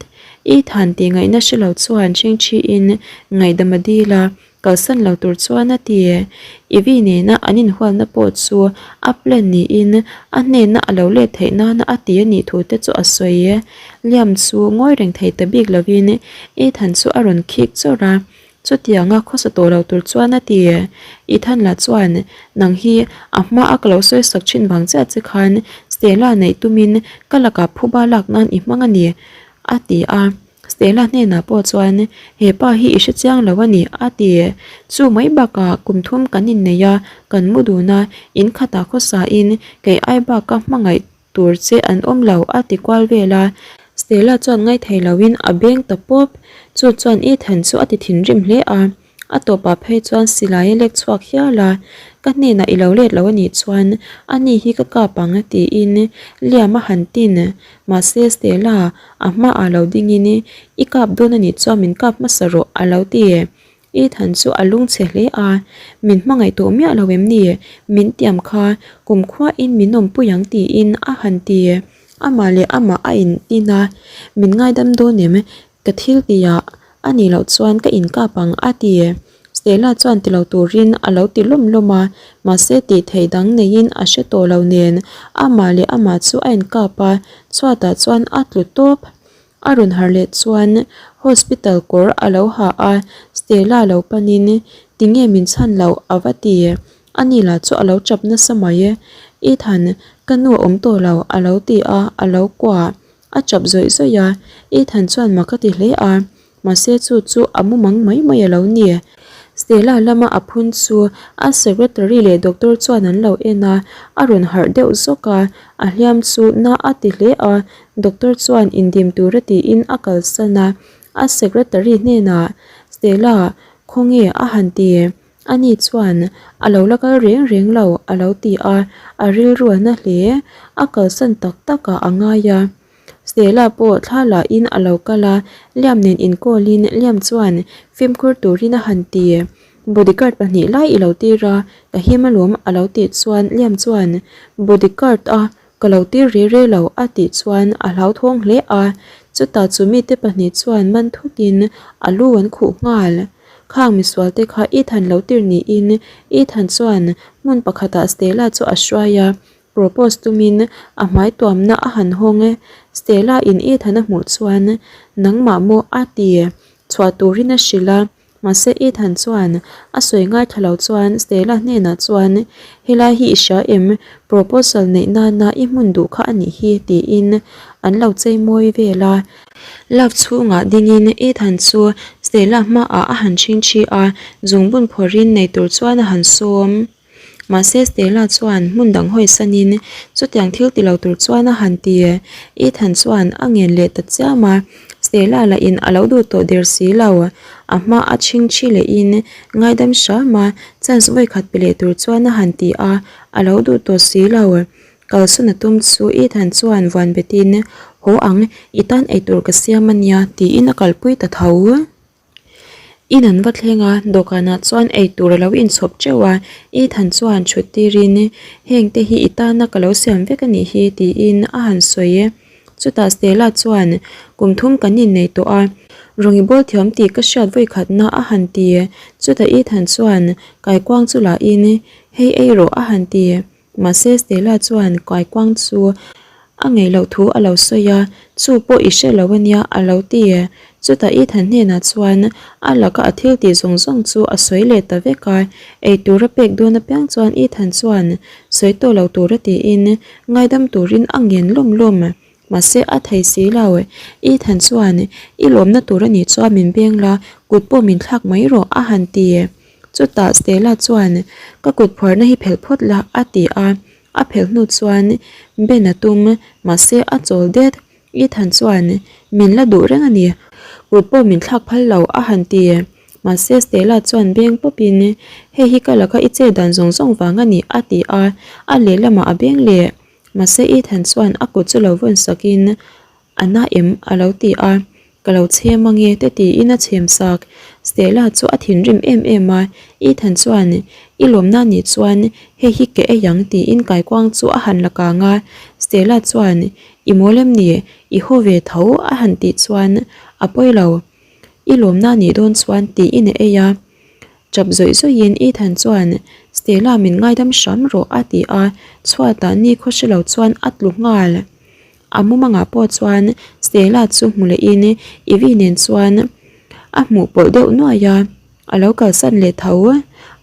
Ethan tih ngaihna hre lo chuan chhingchhiin ngaihdam a dil a, kalsan lo tur chuan a ti. Ivy nena an inhualna pawh chu a plan niin a hnena a lo let theih nana a ti a nih thu te chu a sawi. Liam chu ngawi reng thei ta bik lovin Ethan chu a rawn khik chawrh a, Chutianga khawsa tawh lo tur chuan a ti. Ethan lah chuan, Nang hi a hma a ka lo sawi sak thin vang chiah che khan Stella neih tumin ka lakah phuba lak nan i hmang a ni, a ti a. Stella hnenah pawh chuan, He pa hi i hre chiang lo a ni, a ti. Chu mai bakah kum thum kan innei a, kan mu dun a, in khatah khawsain kei ai baka hmangaih Tur che an awm lo a ti kual vel a, Stella chuan ngaithei loin a beng ta pawp. Chu chuan Ethan chu a ti thinrim hle a, a tawpah phei chuan silai a lek chhuak hial a, Ka hnenah i lo let lo a nih chuan ani hi ka kap ang tiin Liam a han tin. Mahse Stella a hmaah lo dingin I kap dawn a nih chuan min kap hmasa rawh a lo ti. Ethan chu a lungchhe hle a, Min hmangaih tawh miah lo em ni? Min tiam kha, kumkhuain min awmpui ang tiin a han ti. Amah leh amah a in tin a, Min ngaidam dawn em? Ka thil tihah a nih loh chuan ka inkap ang a ti. Stella chuan ti lo turin a lo ti lawm lawm a, mahse tih theih dang neiin a hre tawh lo nen amah leh amah chu a inkap a, chhuatah chuan a tlu tawp. A rawn harh leh chuan hospital kawr a lo ha a, Stella lo panin tinge min chhan loh a va ti. Ani lah chu a lo chap nasa mai e. Ethan, ka nu a awm tawh lo a lo ti a, a lo kuah. A chap zawih zawih a, Ethan chuan mak a ti hle a, mahse chu chu a mumang mai mai a lo ni. Stella lama a phun chu a secretary leh doctor chuan an lo en a, a rawn harh deuh zawk a, a hliam chu na a ti hle a, doctor chuan indim tura tiin a kalsan a, a secretary hnenah, Stella, khawnge a han ti? Ani chuan, A lo la kal reng reng lo, a lo ti a, a rilru a na hle. A kalsan tak takah a ngai a. Stella pawh thla lahin a lo kal a, Liam nen inkawlin Liam chuan fimkhur turin a han ti. Bodyguard pahnih lai i lo tir a, ka him alawm a lo tih chuan Liam chuan, Bodyguard a Ka lo tir re re lo a tih chuan a hlauthawng hle a, chutah chu mite pahnih chuan man thutin a lu an khuh nghal. Khang misual te kha Ethan lo tir niin Ethan chuan hmun pakhatah Stella chu a hruai a, propose tumin a hmai tuamna a han hawng e. Stella in Ethan a hmuh chuan nangmah maw a ti chhuah turin a hrilh a. Mahse Ethan chuan a sawi ngaithla lo chuan Stella hnenah chuan, Helai hi i hria em? Proposal neih nana i hmun duh kha a nih hi tiin an lo chei mawi vel a. Love chhungah dingin Ethan chu Stella hmaah a han chhingchhi a, zungbun phawrhin nei tur chuan a han sawm. Mahse Stella chuan hmun dang hawi sanin chutiang thil ti lo tur chuan a han ti. Ethan chuan a ngen leh ta chiam a, Stella lahin a lo duh tawh der si lo. A hma a chhingchhi lehin ngaidam hram a, chance vawikhat pe leh tur chuan a han ti a, a lo duh tawh si lo. Kalsawn a tum chu Ethan chuan vuan betin, Haw ang, i tan eitur ka siam a nia tiin a kalpui ta tho. In an va thleng a, dawhkanah chuan eitur a lo inchhawp teuh a, Ethan chuan thut tirin heng te hi i tana ka lo siam vek a nih hi tiin a han sawi e. Chutah Stella chuan kum thum kan innei tawh a, rawn i bawl thiam tih ka hriat vawikhatna a han ti. Chutah Ethan chuan kaikuang chu lahin hei ei rawh a han ti. Mahse Stella chuan kaikuang chu a ngei loh thu a lo sawi a, chu pawh i hre lo ania a lo ti. Chutah Ethan hnenah chuan a laka a thil tih zawng zawng chu a sawi leh ta vek a, eitur a pek dawn apiang chuan Ethan chuan sawi tawh lo tura tiin ngaidam turin a ngen lawm lawm. Mahse a thei si lo. Ethan chuan i lawmna tur a nih chuan min beng la, kut pawh min thlak mai rawh a han ti. Chutah Stella chuan ka kut phuarna hi phelh phawt la a ti a, a phelh hnu chuan Ben a tum mahse a chawl det. Ethan chuan min la duh reng a ni, kut pawh min thlak phal lo a han ti. Mahse Stella chuan beng pawpin hei hi ka laka i chet dan zawng zawng vang a ni a ti a, a lehlamah a beng leh. Mahse Ethan chuan a kut chu lo vawn sakin A na em? a lo ti a, Ka lo chhem ange te tiin a chhem sak. Stella chu a thinrim em em a, Ethan chuan I lawmna nih chuan hei hi ke ei ang tiin kaikuang chu a han la kang a, Stella chuan I mawl em ni? I haw ve tho a han tih chuan A pawi lo, i lawmna nih dawn chuan tiin a ei a. Chap zawih zawihin Ethan chuan Stella min ngaidam hram rawh a ti a, chhuatah ni khaw hre lo chuan a tlu nghal. A mumangah pawh chuan Stella chu hmu lehin Ivy nen chuan a hmuh pawlh deuh nuai a, a lo kalsan leh tho.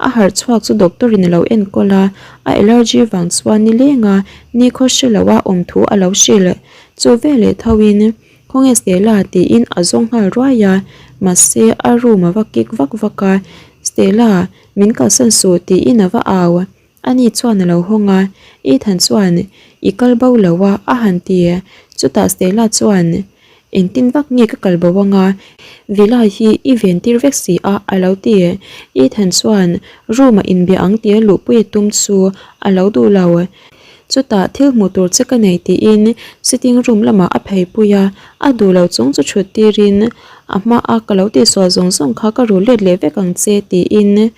A harh chhuak chu doctor in a lo enkawl a, a allergy vang chuan nileng a nikhaw hre lo a awm thu a lo hrilh. Chu veleh tho in Khawnge Stella tiin a zawng nghal ruai a, mahse a room a va kik vak vak a, Stella min kalsan suh tiin a va au. Ani chuan a lo hawng a, Ethan chuan I kal bo lo a a han ti. Chutah Stella chuan Engtin vak nge ka kal bo anga, Villa hi i ven tir vek si a a lo ti. Ethan chuan room ah inbia ang tia luhpui a tum chu a lo duh lo. Chutah thil hmuh tur che ka nei tiin sitting room lamah a phei pui a, a duh lo chung chu thut tirin a hmaa ka lo tihsual zawng zawng kha ka rul let leh vek ang che tiin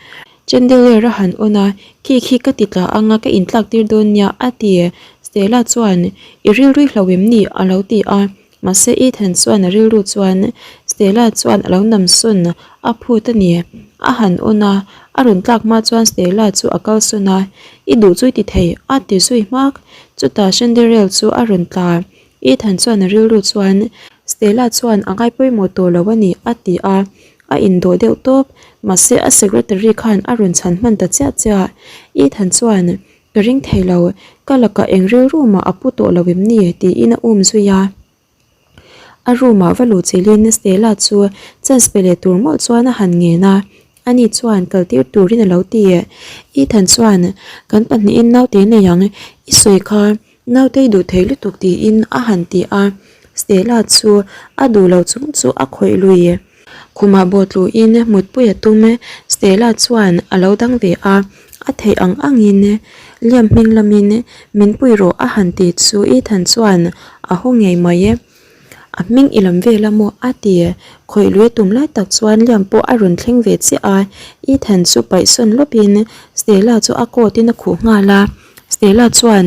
Chandelier a han on a, khi khi ka ti tla anga ka intlak tir dawn nia a ti. Stella chuan, I rilru hlo em ni? a lo ti a. Mahse Ethan chuan a rilru chuan Stella chuan a lo nam sawn a phut a ni. A han awn a, a rawn tlak hma chuan Stella chu a kal sawn a, I duh chu i ti thei, a ti zui hmak. Chutah Shanderel chu a rawn tla. Ethan chuan a rilru chuan Stella chuan a ngai pawimawh tawh lo a ni, a ti a. A indawh deuh tawp. Mahse a secretary khan a rawn chhan hman ta chiah chiah. Ethan chuan Ka ring thei lo, ka lakah eng rilru mah a pu tawh lo em ni? tiin a um zui a. A room ah va luh chilhin Stella chu chance pe leh tur mawlh chuan a han ngen a, ani chuan kal tir turin a lo ti. Ethan chuan, Kan pahnihin naute nei ang, i sawi kha naute i duh thei lutuk tiin a han ti a. Stella chu a duh lo chung chu a khawih lui. Khumah bawhtluin mutpui a tum e, Stella chuan a lo dang ve a, a theih ang angin Liam hming lamin min pui rawh a han ti chu Ethan chuan a haw ngei mai e. A hming i lam vel a maw a ti, khawih lui a tum lai tak chuan Liam pawh a rawn thleng ve chiah a, Ethan chu paihsawn lawpin Stella chu a coat in a khuh nghal a. Stella chuan,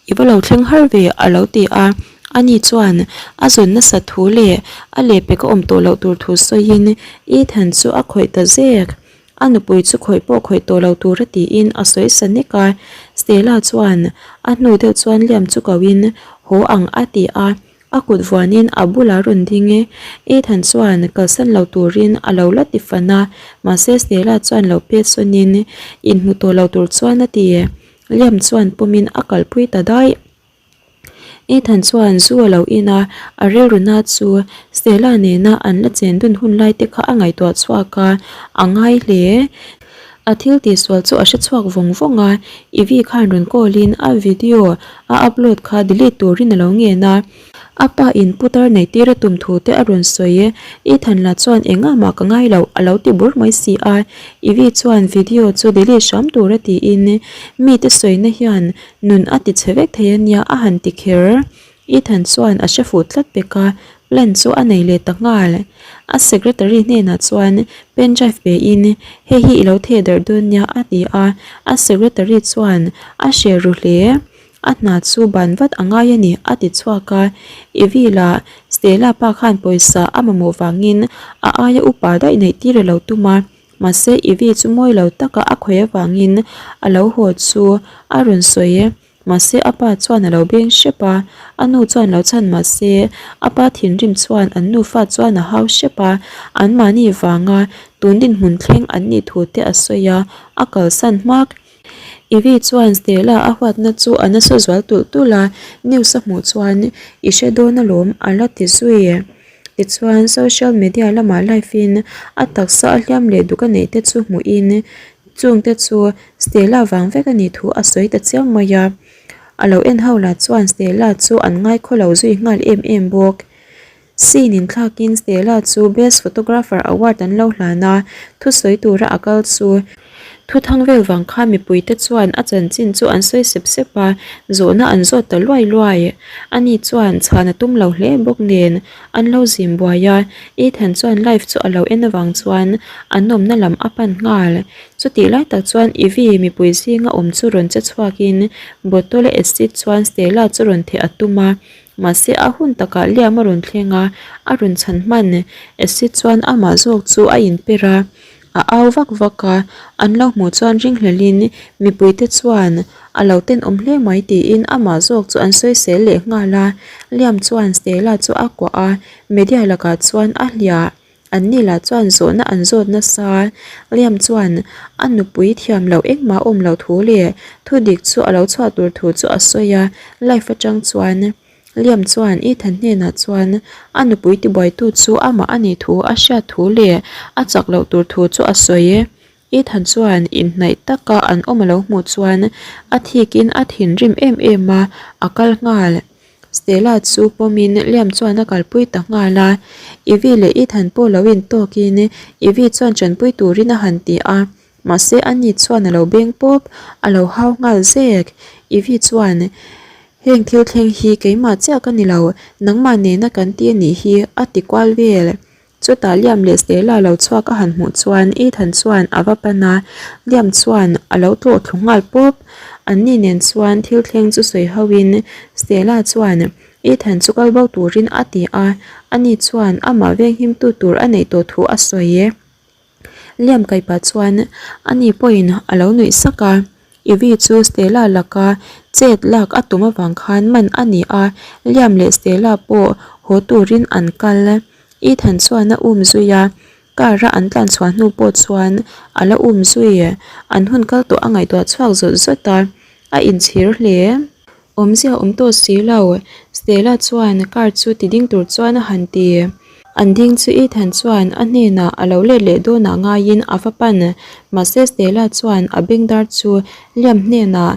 I va lo thleng har ve, a lo ti a. Ani chuan a zawn nasat thu leh a lehpek a awm tawh loh tur thu sawiin Ethan chu a khawih ta zek. A nupui chu khawih pawh khawih tawh lo tur a tiin a sawi sa nek a. Stella chuan a hnu deuh chuan Liam chu koin haw ang a ti a. A kut vuanin a bulah rawn ding e. Ethan chuan kalsan lo turin a lo la ti fan a, mahse Stella chuan lo pet sawnin inhmu tawh lo tur chuan a ti. Liam chuan pawmin a kalpui ta daih. Ethan chuan zu a lo in a, a rilru na chu Stella nena an la chen dun hun lai te kha a ngaihtuah chhuak a, a ngai hle. A thil tihsual chu a hre chhuak vawng vawng a, Ivy khan rawn call in a video a upload kha delete turin a lo ngen a. A pa in putar neih tir a tum thu te a rawn sawi e, Ethan lah chuan engah mah ka ngai loh a lo ti bur mai si a. Ivy chuan video chu delete hram tur a tiin mite sawina hian nun a ti chhe vek thei a nia a han ti kher. Ethan chuan a hre fuh tlat pek a, plan chu a nei leh ta nghal. A secretary hnenah chuan pen drive pe in, Hei hi i lo theh darh dawn nia a ti a, a secretary chuan a hre ru hle. A hna chu ban vat a ngai a ni a ti chhuak a, Evie lah Stella pa khan pawisa a mamawh vangin a aia upa daih neih tir a lo tum a, mahse Evie chu mawi lo taka a khawih avangin a lo haw chu a rawn sawi e. Mahse a pa chuan a lo beng hrep a, a nu chuan lo chhan mahse a pa thinrim chuan an nufa chuan a hau hrep a, anmahni vanga tun dinhmun thleng an nih thu te a sawi a, a kalsan hmak. Ivy chuan Stella a huatna chu a nasa zual tulh tulh a, news a hmuh chuan i hre dawn alawm a la ti zui. Tichuan social media lamah live in a taksa a hliam leh duk a neih te chu hmuhin Chungte chu Stella vang vek a nih thu a sawi ta chiang mai a, a lo en ho lah chuan Stella chu an ngaikhaw lo zui nghal em em bawk. Scene in thlakin Stella chu Best Photographer Award an lo hlan a, thusawi tura a kal chu thuthang vel vang khan mipuite chuan a chanchin chu an sawi sep sep a, zawhna an zawt ta luai luai. Ani chuan chhan a tum lo hle bawk nen an lo zim buai a, Ethan chuan live chu a lo en avang chuan a nawmna lam a pan nghal. Chutih lai tak chuan Ivy mipui zinga awm chu rawn che chhuakin bottle a acid chuan Stella chu rawn theh a tum a, mahse a hun takah Liam a rawn thleng a, a rawn chhan hman acid chuan amah zawk chu a inper a. A au vak vak a, an lo hmuh chuan ringhlelin mipuite chuan a lo tenawm hle mai tiin amah zawk chu an sawisel leh nghal a. Liam chuan Stella chu a kuah a, media lakah chuan a hliah. An ni lah chuan zawhna an zawt nasa. Liam chuan a nupui thiam loh engmah awm loh thu leh thudik chu a lo chhuah tur thu chu a sawi a, live atang chuan. Liam chuan Ethan hnenah chuan a nupui tibuaitu chu amah a nih thu a hriat thu leh a chak loh tur thu chu a sawi. Ethan chuan inhnaih taka an awm a lo hmuh chuan a thikin a thinrim em em a, a kal nghal. Stella chu pawmin Liam chuan a kalpui ta nghal a. Ivy leh Ethan pawh lo intawkin Ivy chuan tanpui turin a han ti a. Mahse a ni chuan a lo beng pawp, a lo hau nghal zek. Ivy chuan, Heng thil thleng hi keimah chiah ka ni lo, nangmah nena kan ti a nih hi, a ti kual vel. Chutah Liam leh Stella lo chhuak a han hmuh chuan Ethan chuan a va pan a, Liam chuan a lo tlawh thlu nghal pawp. Anni nen chuan thil thleng chu sawi ho in Stella chuan Ethan chu kal bo turin a ti a, ani chuan amah venghimtu tur a neih tawh thu a sawi. Liam kai pah chuan ani pawhin a lo nuih sak a, Ivy chu Stella laka chet lak a tum avang khan man a ni a, Liam leh Stella pawh haw turin an kal. Ethan chuan a um zui a, car a an tlan chhuah hnu pawh chuan a la um zui. An hun kal tawh a ngaihtuah chhuak zawt zawt a, a inchhir hle. Awmzia awm tawh si lo, Stella chuan car chu ti ding tur chuan a han ti. An ding chu Ethan chuan a hnenah a lo let leh dawnah ngaiin a va pan. Mahse Stella chuan a bengdar chu Liam hnenah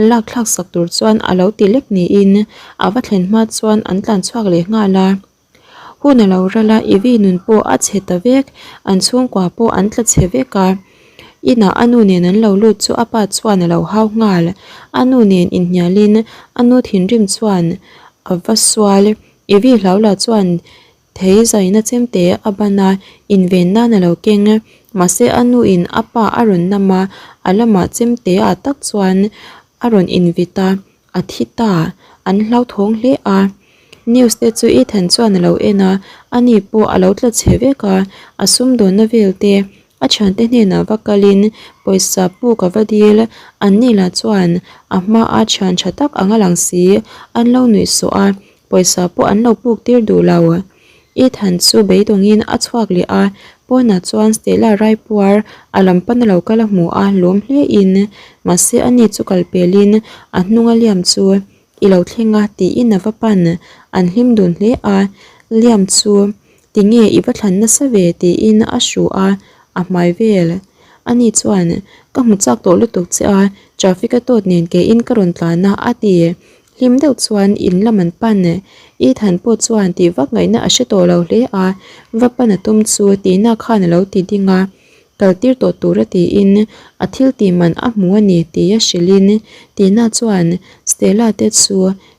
lak thlak sak tur chuan a lo ti lek niin a va thlen hma chuan an tlan chhuak leh nghal a. Hun a lo ral a, Ivy nun pawh a chhe ta vek, an chhungkua pawh an tla chhe vek a. Inah a nu nen an lo lut chu a pa chuan a lo hau nghal. A nu nen inhnialin a nu thinrim chuan a va sual. Ivy hlauhla chuan thei zaina chemte a ban a, inven nan a lo keng. Mahse a nuin a pa a rawn nam a, a lamah chemte ah tak chuan a rawn invit a. A thi ta, an hlauthawng hle a. News te chu Ethan chuan a lo en a, ani pawh a lo tla chhe vek a, a sumdawnna vel te a thiante hnenah va kalin pawisa puk a va dil, anni lah chuan a hmaa thian tha tak anga lang si an lo nuih sawh a, pawisa pawh an lo puk tir duh lo. Ethan chu beidawngin a chhuak leh a, pawnah chuan Stella raipuar a lam pana lo kal a hmu a, lawm hle in. Mahse ani chu kal pelin a hnunga Liam chu i lo thleng a tiin a va pan, an hlim dun hle a, Liam chu tinge i va thlan nasa ve tiin a hru a, a hmai vel. Ani chuan ka hmu chak tawh lutuk che a, traffic a tawt nen keiin ka rawn tlan a a ti. Hlim deuh chuan in lam an pan. Ethan pawh chuan tih vak ngaihna a hre tawh lo hle a, va pan a tum chu Tina khan a lo ti ding a, kal tir tawh tur a tiin a thil tih man a hmu a ni tia hrilhin Tina chuan Stella te chu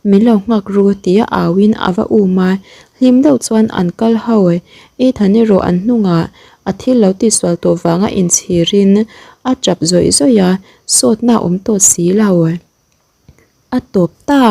min lo nghak ru tia auin a va um a, hlim deuh chuan an kal ho. Ethan erawh an hnungah a thil lo tihsual tawh vanga inchhirin a tap zawih zawih a, sawtna a awm tawh si lo. A tawp ta.